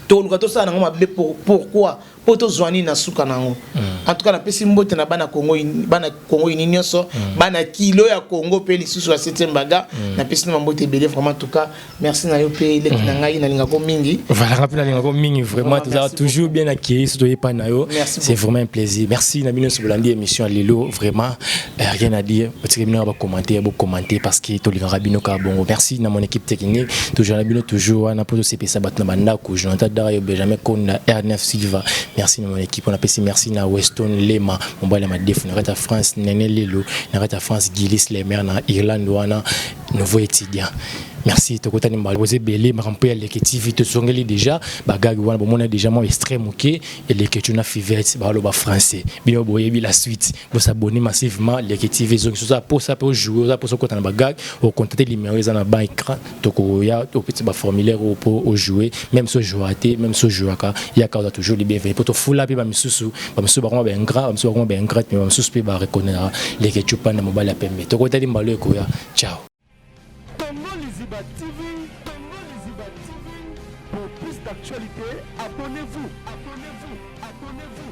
Toluka tosala nango mabe pourquoi? Mpo tozwa nini na suka nango? En tout cas, napesi mbote na bana Congo, bana Congo ini nyonso, bana kilo ya Congo mpe lisusu ya 7e baga, napesi na bambote ebele vraiment. En tout cas, merci na yo mpe leki na ngai, nalingako mingi. Voilà, nga mpe nalingako mingi vraiment. Tozala toujours bien accueilli so toyepa na yo. C'est vraiment un plaisir. Merci na bino nyonso bolandi émission ya lelo. Vraiment, rien à dire. Botikeli bino bacommentaire, bocommenter, parce que tolingaka bino kaka bongo. Merci na mon équipe technique, toujours na bino, toujours wana mpo tosepesa bato na bandako, Jonathan Dario, Benjamin Konda, R9 Silva. Merci na mon équipe. On apesi merci na Weston Lema, mobali ya madefu na kati ya France, Nene Lelo na kati ya France, Gilis Lemer na Irlande wana, nouveau étudiant. Merci tokotani mbala boza ebele makambo mpe ya Leke TV tozongeli déjà bagage wana bomona déjà mwa extrait moke Eleke tu na Fivette baloba français bino boyebi la suite bosabonner massivement Leke TV ezongi soza posa mpe ojouer oza posa okota na bagage ocontacte numéro eza na ba écran tokoya topesi baformulaire oyo mpo ojouer même so ojouaka te même so ojouaka yaka oza toujours le bienvenu mpo tofula mpe bamisusu bamisusu bakoma baingrat bamisusu bakoma baingrat mais bamisusu mpe bareconnaîtra Leke tu panda mobali ya pembe tokotali mbalo ekoya ciao. Congo Liziba TV, Congo Liziba TV, pour plus d'actualités, abonnez-vous, abonnez-vous, abonnez-vous.